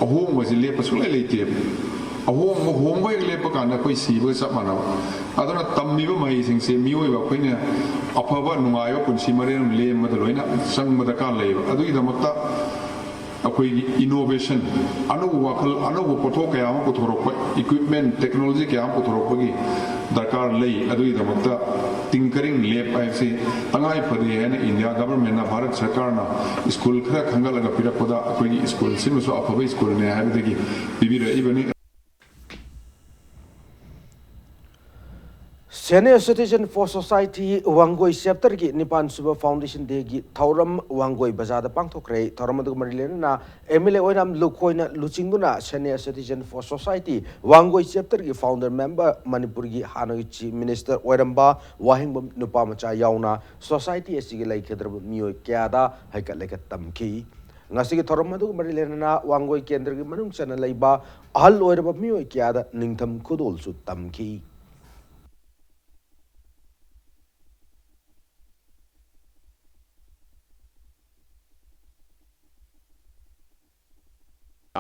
ꯑꯍꯣꯡꯕꯁꯤ ꯂꯦꯞꯄ ꯁꯨꯡꯂꯩ ꯂꯩꯇꯦꯕ꯫ ꯑꯍꯣꯡꯕ ꯍꯣꯡꯕ ꯍꯦꯛ ꯂꯦꯞꯄ ꯀꯥꯟꯗ ꯑꯩꯈꯣꯏ ꯁꯤꯕꯒ ꯆꯞ ꯃꯥꯟꯅꯕ꯫ ꯑꯗꯨꯅ ꯇꯝꯃꯤꯕ ꯃꯍꯩꯁꯤꯡꯁꯦ ꯃꯤꯑꯣꯏꯕ ꯑꯩꯈꯣꯏꯅ ꯑꯐꯕ ꯅꯨꯡꯉꯥꯏꯕ ꯄꯨꯟꯁꯤ ꯃꯔꯦꯜ ꯑꯃ ꯂꯦꯟꯕꯗ ꯂꯣꯏꯅ ꯆꯪꯕ ꯗꯔꯀꯥꯔ ꯂꯩꯌꯦꯕ꯫ ꯑꯗꯨꯒꯤꯗꯃꯛꯇ ꯑꯩꯈꯣꯏꯒꯤ innovation, ꯑꯅꯧꯕ ꯋꯥꯈꯜ, ꯑꯅꯧꯕ ꯄꯣꯠꯊꯣꯛ ꯀꯌꯥ ꯑꯃ ꯄꯨꯊꯣꯔꯛꯄ, equipment, technology ꯀꯌꯥ ꯑꯃ ꯄꯨꯊꯣꯔꯛꯄꯒꯤ ꯗꯔꯀꯥꯔ ꯂꯩ꯫ ꯑꯗꯨꯒꯤꯗꯃꯛꯇ tinkering lab ꯍꯥꯏꯕꯁꯤ ꯇꯉꯥꯏ ꯐꯗꯦ ꯍꯥꯏꯅ ꯏꯟꯗꯤꯌꯥ governmentꯅ, ꯚꯥꯔꯠ ꯁꯔꯀꯥꯔꯅ ꯁ꯭ꯀꯨꯜ ꯈꯔ ꯈꯟꯒꯠꯂꯒ ꯄꯤꯔꯛꯄꯗ ꯑꯩꯈꯣꯏꯒꯤ ꯁ꯭ꯀꯨꯜꯁꯤꯃꯁꯨ ꯑꯐꯕ ꯁ꯭ꯀꯨꯜꯅꯦ ꯍꯥꯏꯕꯗꯒꯤ ꯄꯤꯕꯤꯔꯛꯏꯕꯅꯤ꯫ Senior Citizen for Society Wangoi ꯆꯦꯞꯇꯔꯒꯤ ꯅꯤꯄꯥꯟ ꯁꯨꯕ ꯐꯥꯎꯟꯗꯦꯁꯟ ꯗꯦꯒꯤ ꯊꯧꯔꯝ ꯋꯥꯡꯒꯣꯏ ꯕꯖꯥꯔꯗ ꯄꯥꯡꯊꯣꯛꯈ꯭ꯔꯦ꯫ ꯊꯧꯔꯝ ꯑꯗꯨꯒ ꯃꯔꯤ ꯂꯩꯅꯅ ꯑꯦꯝ ꯑꯦꯜ ꯑꯦ ꯑꯣꯏꯅꯥꯝ ꯂꯨꯈꯣꯏꯅ ꯂꯨꯆꯤꯡꯗꯨꯅ Senior Citizen for Society Wangoi ꯆꯦꯞꯇꯔꯒꯤ ꯐꯥꯎꯟꯗꯔ ꯃꯦꯝꯕꯔ ꯃꯅꯤꯄꯨꯔꯒꯤ ꯍꯥꯟꯅꯒꯤ ꯆꯤꯐ ꯃꯤꯅꯤꯁꯇꯔ ꯑꯣꯏꯔꯝꯕ ꯋꯥꯍꯦꯡꯕꯝ ꯅꯨꯄꯥ ꯃꯆꯥ ꯌꯥꯎꯅ ꯁꯣꯁꯥꯏꯇꯤ ꯑꯁꯤꯒꯤ ꯂꯩꯈꯤꯗ꯭ꯔꯕ ꯃꯤꯑꯣꯏ ꯀꯌꯥꯗ ꯍꯩꯀꯠ ꯂꯩꯀꯠ ꯇꯝꯈꯤ꯫ ꯉꯁꯤꯒꯤ ꯊꯧꯔꯝ ꯑꯗꯨꯒ ꯃꯔꯤ ꯂꯩꯅꯅ ꯋꯥꯡꯒꯣꯏ ꯀꯦꯟꯗ꯭ꯔꯒꯤ ꯃꯅꯨꯡ ꯆꯟꯅ ꯂꯩꯕ ꯑꯍꯜ ꯑꯣꯏꯔꯕ ꯃꯤꯑꯣꯏ ꯀꯌꯥꯗ ꯅꯤꯡꯊꯝ ꯈꯨꯗꯣꯜꯁꯨ ꯇꯝꯈꯤ꯫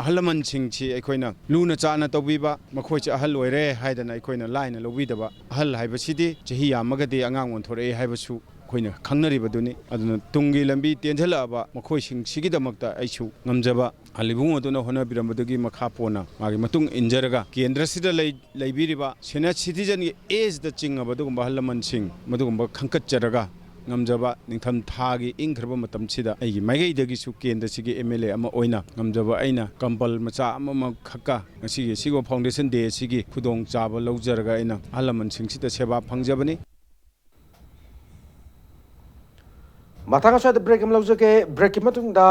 ꯑꯍꯜ ꯂꯃꯟꯁꯤꯡꯁꯤ ꯑꯩꯈꯣꯏꯅ ꯂꯨꯅ ꯆꯥꯟꯅ ꯇꯧꯕꯤꯕ, ꯃꯈꯣꯏꯁꯤ ꯑꯍꯜ ꯑꯣꯏꯔꯦ ꯍꯥꯏꯗꯅ ꯑꯩꯈꯣꯏꯅ ꯂꯥꯏꯅ ꯂꯧꯕꯤꯗꯕ꯫ ꯑꯍꯜ ꯍꯥꯏꯕꯁꯤꯗꯤ ꯆꯍꯤ ꯌꯥꯝꯃꯒꯗꯤ ꯑꯉꯥꯡ ꯑꯣꯟꯊꯣꯔꯛꯑꯦ ꯍꯥꯏꯕꯁꯨ ꯑꯩꯈꯣꯏꯅ ꯈꯪꯅꯔꯤꯕꯗꯨꯅꯤ꯫ ꯑꯗꯨꯅ ꯇꯨꯡꯒꯤ ꯂꯝꯕꯤ ꯇꯦꯟꯁꯤꯜꯂꯛꯑꯕ ꯃꯈꯣꯏꯁꯤꯡꯁꯤꯒꯤꯗꯃꯛꯇ ꯑꯩꯁꯨ ꯉꯝꯖꯕ ꯑꯍꯜ ꯏꯕꯨꯡ ꯑꯗꯨꯅ ꯍꯣꯠꯅꯕꯤꯔꯝꯕꯗꯨꯒꯤ ꯃꯈꯥ ꯄꯣꯟꯅ ꯃꯥꯒꯤ ꯃꯇꯨꯡ ꯏꯟꯖꯔꯒ ꯀꯦꯟꯗ꯭ꯔꯁꯤꯗ ꯂꯩ-, ꯂꯩꯕꯤꯔꯤꯕ senior citizenꯒꯤ ageꯗ ꯆꯤꯡꯉꯕ ꯑꯗꯨꯒꯨꯝꯕ ꯑꯍꯜ ꯂꯃꯟꯁꯤꯡ ꯃꯗꯨꯒꯨꯝꯕ ꯈꯟꯒꯠꯆꯔꯒ ꯉꯝꯖꯕ ꯅꯤꯡꯊꯝ ꯊꯥꯒꯤ ꯏꯪꯈ꯭ꯔꯕ ꯃꯇꯝꯁꯤꯗ ꯑꯩꯒꯤ ꯃꯥꯏꯀꯩꯗꯒꯤꯁꯨ ꯀꯦꯟꯗ꯭ꯔꯁꯤꯒꯤ ꯑꯦꯝ ꯑꯦꯜ ꯑꯦ ꯑꯃ ꯑꯣꯏꯅ ꯉꯝꯖꯕ ꯑꯩꯅ ꯀꯝꯕꯜ ꯃꯆꯥ ꯑꯃꯃꯝꯈꯛꯀ ꯉꯁꯤꯒꯤ ꯑꯁꯤꯒꯨꯝꯕ ꯐꯥꯎꯟꯗꯦꯁꯟ ꯗꯦ ꯑꯁꯤꯒꯤ ꯈꯨꯗꯣꯡꯆꯥꯕ ꯂꯧꯖꯔꯒ ꯑꯩꯅ ꯑꯍꯜ ꯂꯃꯟꯁꯤꯡꯁꯤꯗ ꯁꯦꯕꯥ ꯐꯪꯖꯕꯅꯤ꯫ ꯃꯊꯪ ꯑꯁ꯭ꯋꯥꯏꯗ ꯕ꯭ꯔꯦꯛ ꯑꯃ ꯂꯧꯖꯒꯦ꯫ ꯕ꯭ꯔꯦꯛꯀꯤ ꯃꯇꯨꯡꯗ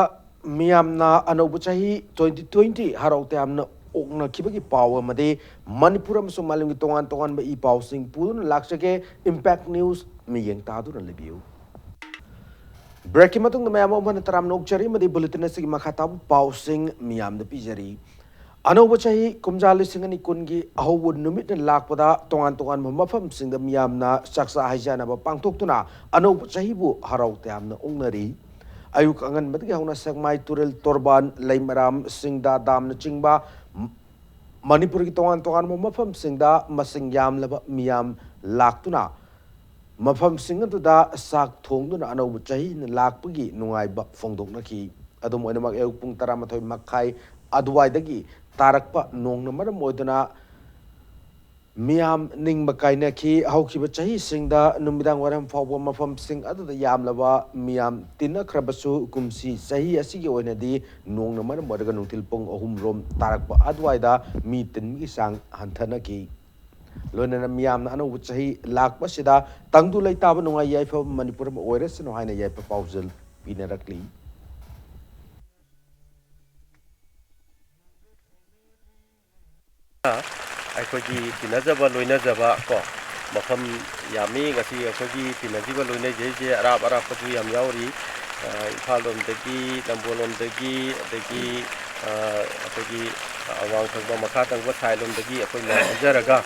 ꯃꯤꯌꯥꯝꯅ ꯑꯅꯧꯕ ꯆꯍꯤ twenty twenty ꯍꯔꯥꯎ ꯇꯌꯥꯝꯅ ꯑꯣꯛꯅꯈꯤꯕꯒꯤ ꯄꯥꯎ ꯑꯃꯗꯤ ꯃꯅꯤꯄꯨꯔ ꯑꯃꯁꯨꯡ ꯃꯥꯂꯦꯝꯒꯤ ꯇꯣꯉꯥꯟ ꯇꯣꯉꯥꯟꯕ ꯏ ꯄꯥꯎꯁꯤꯡ ꯄꯨꯗꯨꯅ ꯂꯥꯛꯆꯒꯦ꯫ Impact News ꯃꯤꯠꯌꯦꯡ ꯇꯥꯗꯨꯅ ꯂꯩꯕꯤꯌꯨ꯫ ꯕ꯭ꯔꯦꯛꯀꯤ ꯃꯇꯨꯡꯗ ꯃꯌꯥꯝ ꯑꯃꯨꯛ ꯍꯟꯅ ꯇꯔꯥꯝꯅ ꯑꯣꯛꯆꯔꯤ ꯑꯃꯗꯤ ꯕꯨꯂꯦꯇꯤꯟ ꯑꯁꯤꯒꯤ ꯃꯈꯥ ꯇꯥꯕ ꯄꯥꯎꯁꯤꯡ ꯃꯤꯌꯥꯝꯗ ꯄꯤꯖꯔꯤ꯫ ꯑꯅꯧꯕ ꯆꯍꯤ ꯀꯨꯝꯖꯥ ꯂꯤꯁꯤꯡ ꯑꯅꯤ ꯀꯨꯟꯒꯤ ꯑꯍꯧꯕ ꯅꯨꯃꯤꯠꯅ ꯂꯥꯛꯄꯗ ꯇꯣꯉꯥꯟ ꯇꯣꯉꯥꯟꯕ ꯃꯐꯝꯁꯤꯡꯗ ꯃꯤꯌꯥꯝꯅ ꯆꯥꯛꯆꯥ ꯍꯩꯖꯥꯅꯕ ꯄꯥꯡꯊꯣꯛꯇꯨꯅ ꯑꯅꯧꯕ ꯆꯍꯤꯕꯨ ꯍꯔꯥꯎ ꯇꯌꯥꯝꯅ ꯑꯣꯛꯅꯔꯤ꯫ ꯑꯌꯨꯛ ꯑꯉꯟꯕꯗꯒꯤ ꯍꯧꯅ ꯁꯦꯛꯃꯥꯏ ꯇꯨꯔꯦꯜ, ꯇꯣꯔꯕꯥꯟ, ꯂꯩꯃꯔꯥꯝ, ꯁꯤꯡꯗꯥꯗꯥꯝꯅꯆꯤꯡꯕ ꯃꯅꯤꯄꯨꯔꯒꯤ ꯇꯣꯉꯥꯟ ꯇꯣꯉꯥꯟꯕ ꯃꯐꯝꯁꯤꯡꯗ ꯃꯁꯤꯡ ꯌꯥꯝꯂꯕ ꯃꯤꯌꯥꯝ ꯂꯥꯛꯇꯨꯅ ꯃꯐꯝꯁꯤꯡ ꯑꯗꯨꯗ ꯆꯥꯛ ꯊꯣꯡꯗꯨꯅ ꯑꯅꯧꯕ ꯆꯍꯤꯅ ꯂꯥꯛꯄꯒꯤ ꯅꯨꯡꯉꯥꯏꯕ ꯐꯣꯡꯗꯣꯛꯅꯈꯤ꯫ ꯑꯗꯨꯝ ꯑꯣꯏꯅꯃꯛ, ꯑꯌꯨꯛ ꯄꯨꯡ ꯇꯔꯥꯃꯥꯊꯣꯏ ꯃꯈꯥꯏ ꯑꯗꯨꯋꯥꯏꯗꯒꯤ ꯇꯥꯔꯛꯄ ꯅꯣꯡꯅ ꯃꯔꯝ ꯑꯣꯏꯗꯨꯅ ꯃꯤꯌꯥꯝ ꯅꯤꯡꯕ ꯀꯥꯏꯅꯈꯤ꯫ ꯍꯧꯈꯤꯕ ꯆꯍꯤꯁꯤꯡꯗ ꯅꯨꯃꯤꯗꯥꯡ ꯋꯥꯏꯔꯝ ꯐꯥꯎꯕ ꯃꯐꯝꯁꯤꯡ ꯑꯗꯨꯗ ꯌꯥꯝꯂꯕ ꯃꯤꯌꯥꯝ ꯇꯤꯟꯅꯈ꯭ꯔꯕꯁꯨ, ꯀꯨꯝꯁꯤ ꯆꯍꯤ ꯑꯁꯤꯒꯤ ꯑꯣꯏꯅꯗꯤ ꯅꯣꯡꯅ ꯃꯔꯝ ꯑꯣꯏꯔꯒ ꯅꯨꯡꯊꯤꯜ ꯄꯨꯡ ꯑꯍꯨꯝ ꯔꯣꯝ ꯇꯥꯔꯛꯄ ꯑꯗꯨꯋꯥꯏꯗ ꯃꯤ ꯇꯤꯟꯕꯒꯤ ꯆꯥꯡ ꯍꯟꯊꯅꯈꯤ꯫ ꯂꯣꯏꯅꯅ ꯃꯤꯌꯥꯝꯅ ꯑꯅꯧꯕ ꯆꯍꯤ ꯂꯥꯛꯄꯁꯤꯗ ꯇꯪꯗꯨ ꯂꯩꯇꯥꯕ, ꯅꯨꯡꯉꯥꯏ ꯌꯥꯏꯐꯕ ꯃꯅꯤꯄꯨꯔ ꯑꯃ ꯑꯣꯏꯔꯁꯅꯨ ꯍꯥꯏꯅ ꯌꯥꯏꯐ ꯄꯥꯎꯖꯦꯜ ꯄꯤꯅꯔꯛꯂꯤ꯫ ꯑꯩꯈꯣꯏꯒꯤ ꯇꯤꯟꯅꯖꯕ ꯂꯣꯏꯅꯖꯕ ꯀꯣ, ꯃꯐꯝ ꯌꯥꯝꯃꯤ꯫ ꯉꯁꯤ ꯑꯩꯈꯣꯏꯒꯤ ꯇꯤꯟꯅꯖꯕ ꯂꯣꯏꯅꯖꯩꯁꯦ ꯑꯔꯥꯞ ꯑꯔꯥꯞꯄꯁꯨ ꯌꯥꯝ ꯌꯥꯎꯔꯤ꯫ ꯑ, ꯏꯝꯐꯥꯜ ꯂꯣꯝꯗꯒꯤ, ꯅꯝꯕꯣꯜ ꯂꯣꯝꯗꯒꯤ, ꯑꯗꯒꯤ, ꯑ, ꯑꯩꯈꯣꯏꯒꯤ ꯑꯋꯥꯡ ꯊꯪꯕ, ꯃꯈꯥ ꯊꯪꯕ ꯁꯥꯏꯠ ꯂꯣꯝꯗꯒꯤ ꯑꯩꯈꯣꯏ ꯃꯌꯥꯝ ꯄꯨꯟꯖꯔꯒ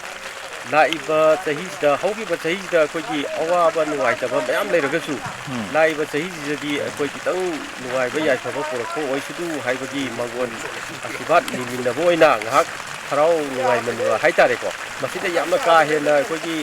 ꯂꯥꯛꯏꯕ ꯆꯍꯤꯁꯤꯗ, ꯍꯧꯈꯤꯕ ꯆꯍꯤꯁꯤꯗ ꯑꯩꯈꯣꯏꯒꯤ ꯑꯋꯥꯕ ꯅꯨꯡꯉꯥꯏꯇꯕ ꯃꯌꯥꯝ ꯂꯩꯔꯒꯁꯨ, ꯎꯝ꯫ ꯂꯥꯛꯏꯕ ꯆꯍꯤꯁꯤꯗꯗꯤ ꯑꯩꯈꯣꯏ ꯈꯤꯇꯪ ꯅꯨꯡꯉꯥꯏꯕ ꯌꯥꯏꯐꯕ ꯄꯨꯔꯛꯄ ꯑꯣꯏꯁꯅꯨ ꯍꯥꯏꯕꯒꯤ ꯃꯥꯡꯒꯣꯟ ꯑꯁꯤꯕꯥꯠ ꯅꯤꯃꯤꯟꯅꯕ ꯑꯣꯏꯅ ꯉꯥꯏꯍꯥꯛ ꯍꯔꯥꯎ ꯅꯨꯡꯉꯥꯏꯃꯟꯕ ꯍꯥꯏꯇꯥꯔꯦꯀꯣ꯫ ꯃꯁꯤꯗ ꯌꯥꯝꯅ ꯀꯥ ꯍꯦꯟꯅ ꯑꯩꯈꯣꯏꯒꯤ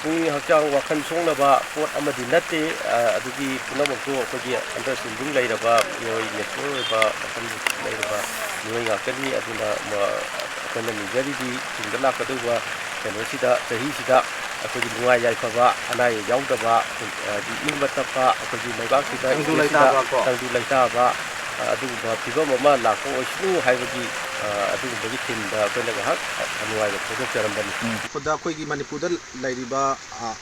ꯄꯨꯛꯅꯤꯡ ꯍꯛꯆꯥꯡ ꯋꯥꯈꯜ ꯁꯣꯛꯅꯕ ꯄꯣꯠ ꯑꯃꯗꯤ ꯅꯠꯇꯦ꯫ ꯑ, ꯑꯗꯨꯒꯤ ꯄꯨꯝꯅꯃꯛꯇꯨ ꯑꯩꯈꯣꯏꯒꯤ under ꯁꯤꯟꯗꯨꯡ ꯂꯩꯔꯕ ꯃꯤꯑꯣꯏ, mature ꯑꯣꯏꯕ ꯋꯥꯈꯜ ꯂꯩꯔꯕ ꯃꯤꯑꯣꯏ ꯉꯥꯛꯇꯅꯤ꯫ ꯑꯗꯨꯅ ꯃ-, ꯑꯩꯈꯣꯏꯅ ꯅꯤꯖꯔꯤꯗꯤ ꯇꯨꯡꯗ ꯂꯥꯛꯀꯗꯧꯕ ꯀꯩꯅꯣꯁꯤꯗ, ꯆꯍꯤꯁꯤꯗ ꯑꯩꯈꯣꯏꯒꯤ ꯅꯨꯡꯉꯥꯏ ꯌꯥꯏꯐꯕ, ꯑꯅꯥ ꯑꯌꯦꯛ ꯌꯥꯎꯗꯕ, ꯑ, ꯏꯪꯕ ꯇꯞꯄ, ꯑꯩꯈꯣꯏꯒꯤ ꯂꯩꯕꯥꯛꯁꯤꯗ, ꯇꯪꯗꯨ ꯏꯁꯇꯦꯠꯁꯤꯗ ꯂꯩꯇꯥꯕ ꯀꯣ꯫ ꯇꯪꯗꯨ ꯂꯩꯇꯥꯕ, ꯑ, ꯑꯗꯨꯒꯨꯝꯕ ꯐꯤꯕꯝ ꯑꯃ ꯂꯥꯛꯄ ꯑꯣꯏꯁꯅꯨ ꯍꯥꯏꯕꯒꯤ, ꯑ, ꯑꯗꯨꯒꯨꯝꯕꯒꯤ ꯊꯤꯝꯗ ꯑꯩꯈꯣꯏꯅ ꯉꯥꯏꯍꯥꯛ ꯅꯨꯡꯉꯥꯏꯕ ꯐꯣꯡꯗꯣꯛꯆꯔꯝꯕꯅꯤ꯫ ꯎꯝ꯫ ꯈꯨꯗ ꯑꯩꯈꯣꯏꯒꯤ ꯃꯅꯤꯄꯨꯔꯗ ꯂꯩꯔꯤꯕ, ꯑ,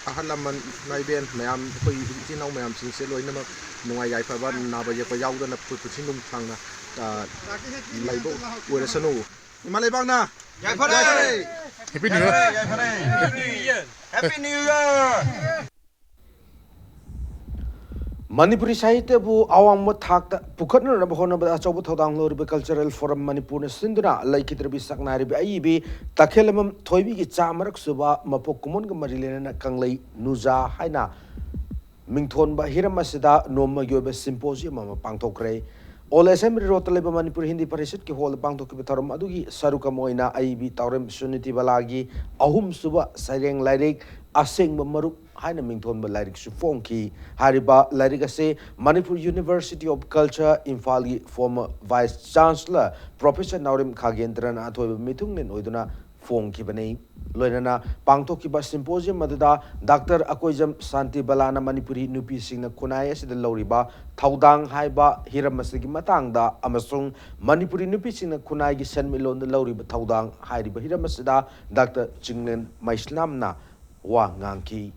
ꯑꯍꯜ ꯂꯃꯟ, ꯏꯃꯥ ꯏꯕꯦꯟ ꯃꯌꯥꯝ, ꯑꯩꯈꯣꯏ ꯏꯆꯤꯜ ꯏꯅꯥꯎ ꯃꯌꯥꯝꯁꯤꯡꯁꯦ ꯂꯣꯏꯅꯃꯛ ꯅꯨꯡꯉꯥꯏ ꯌꯥꯏꯐꯕ, ꯅꯥꯕ ꯌꯦꯛꯄ ꯌꯥꯎꯗꯅ ꯄꯨ-, ꯄꯨꯟꯁꯤ ꯅꯨꯡꯁꯥꯡꯅ, ꯑ, ꯂꯩꯕ ꯑꯣꯏꯔꯁꯅꯨ꯫ ꯏꯃꯥ ꯂꯩꯕꯥꯛꯅ ꯌꯥꯏꯐꯔꯦ! ꯌꯥꯏꯐꯔꯦ! Happy New Year! ꯌꯥꯏꯐꯔꯦ! Happy New Year! Happy New Year! Manipuri ꯁꯥꯍꯤꯇ꯭ꯌꯕꯨ ꯑꯋꯥꯡꯕ ꯊꯥꯛꯇ ꯄꯨꯈꯠꯅꯅꯕ ꯍꯣꯠꯅꯕꯗ ꯑꯆꯧꯕ ꯊꯧꯗꯥꯡ ꯂꯧꯔꯤꯕ Cultural Forum ꯃꯅꯤꯄꯨꯔꯅ ꯁꯤꯟꯗꯨꯅ ꯂꯩꯈꯤꯗ꯭ꯔꯕꯤ ꯁꯛꯅꯥꯏꯔꯕꯤ ꯑꯏꯕꯤ ꯇꯈꯦꯂꯝꯕꯝ ꯊꯣꯏꯕꯤꯒꯤ ꯆꯥꯃꯔꯛ ꯁꯨꯕ ꯃꯄꯣꯛ ꯀꯨꯝꯑꯣꯟꯒ ꯃꯔꯤ ꯂꯩꯅꯅ ꯀꯪꯂꯩ ꯅꯨꯖꯥ ꯍꯥꯏꯅ ꯃꯤꯡꯊꯣꯟꯕ ꯍꯤꯔꯝ ꯑꯁꯤꯗ ꯅꯣꯡꯃꯒꯤ ꯑꯣꯏꯕ symposium ꯑꯃ ꯄꯥꯡꯊꯣꯛꯈ꯭ꯔꯦ꯫ All Assembly Roadꯇ ꯂꯩꯕ ꯃꯅꯤꯄꯨꯔ ꯍꯤꯟꯗꯤ ꯄꯔꯤꯁꯠꯀꯤ ꯍꯣꯜꯗ ꯄꯥꯡꯊꯣꯛꯈꯤꯕ ꯊꯧꯔꯝ ꯑꯗꯨꯒꯤ ꯁꯔꯨꯛ ꯑꯃ ꯑꯣꯏꯅ ꯑꯏꯕꯤ ꯇꯥꯎꯔꯦꯝ ꯁꯨꯅꯤꯇꯤ ꯕꯂꯥꯒꯤ ꯑꯍꯨꯝꯁꯨꯕ ꯁꯩꯔꯦꯡ ꯂꯥꯏꯔꯤꯛ ꯑꯁꯦꯡꯕ ꯃꯔꯨꯞ ꯍꯥꯏꯅ ꯃꯤꯡꯊꯣꯟꯕ ꯂꯥꯏꯔꯤꯛꯁꯨ ꯐꯣꯡꯈꯤ꯫ ꯍꯥꯏꯔꯤꯕ ꯂꯥꯏꯔꯤꯛ ꯑꯁꯤ ꯃꯅꯤꯄꯨꯔ University of Culture ꯏꯝꯐꯥꯜꯒꯤ former Vice Chancellor Professor ꯅꯥꯎꯔꯦꯝ ꯈꯥꯒꯦꯟꯗ꯭ꯔꯅ ꯑꯊꯣꯏꯕ ꯃꯤꯊꯨꯡꯂꯦꯟ ꯑꯣꯏꯗꯨꯅ ꯐꯣꯡꯈꯤꯕꯅꯤ꯫ ꯂꯣꯏꯅꯅ ꯄꯥꯡꯊꯣꯛꯈꯤꯕ symposium ꯑꯗꯨꯗ ꯗꯥꯛꯇꯔ ꯑꯀꯣꯏꯖꯝ ꯁꯥꯟꯇꯤ ꯕꯂꯥꯅ ꯃꯅꯤꯄꯨꯔꯤ ꯅꯨꯄꯤꯁꯤꯡꯅ ꯈꯨꯟꯅꯥꯏ ꯑꯁꯤꯗ ꯂꯧꯔꯤꯕ ꯊꯧꯗꯥꯡ ꯍꯥꯏꯕ ꯍꯤꯔꯝ ꯑꯁꯤꯒꯤ ꯃꯇꯥꯡꯗ ꯑꯃꯁꯨꯡ ꯃꯅꯤꯄꯨꯔꯤ ꯅꯨꯄꯤꯁꯤꯡꯅ ꯈꯨꯟꯅꯥꯏꯒꯤ ꯁꯦꯟꯃꯤꯠꯂꯣꯟꯗ ꯂꯧꯔꯤꯕ ꯊꯧꯗꯥꯡ ꯍꯥꯏꯔꯤꯕ ꯍꯤꯔꯝ ꯑꯁꯤꯗ ꯗꯥꯛꯇꯔ ꯆꯤꯡꯂꯦꯟ ꯃꯩꯁꯅꯥꯝꯅ ꯋꯥ ꯉꯥꯡꯈꯤ꯫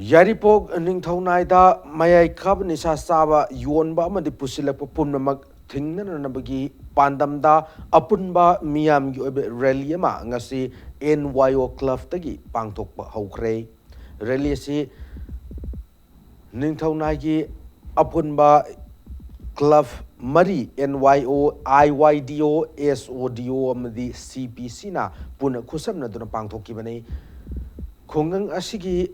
ꯌꯥꯏꯔꯤꯄꯣꯛ ꯅꯤꯡꯊꯧꯅꯥꯏꯗ ꯃꯌꯥꯏ ꯀꯥꯕ ꯅꯤꯁꯥ ꯆꯥꯕ, ꯌꯣꯟꯕ ꯑꯃꯗꯤ ꯄꯨꯁꯤꯜꯂꯛꯄ ꯄꯨꯝꯅꯃꯛ ꯊꯤꯡꯅꯅꯕꯒꯤ ꯄꯥꯟꯗꯝꯗ ꯑꯄꯨꯟꯕ ꯃꯤꯌꯥꯝꯒꯤ ꯑꯣꯏꯕ rally ꯑꯃ ꯉꯁꯤ N Y O clubꯇꯒꯤ ꯄꯥꯡꯊꯣꯛꯄ ꯍꯧꯈ꯭ꯔꯦ꯫ Rally ꯑꯁꯤ ꯅꯤꯡꯊꯧꯅꯥꯏꯒꯤ ꯑꯄꯨꯟꯕ club ꯃꯔꯤ, N Y O, I Y D O, S O D O ꯑꯃꯗꯤ C P Cꯅ ꯄꯨꯟꯅ ꯈꯨꯠꯁꯝꯅꯗꯨꯅ ꯄꯥꯡꯊꯣꯛꯈꯤꯕꯅꯤ꯫ ꯈꯨꯡꯒꯪ ꯑꯁꯤꯒꯤ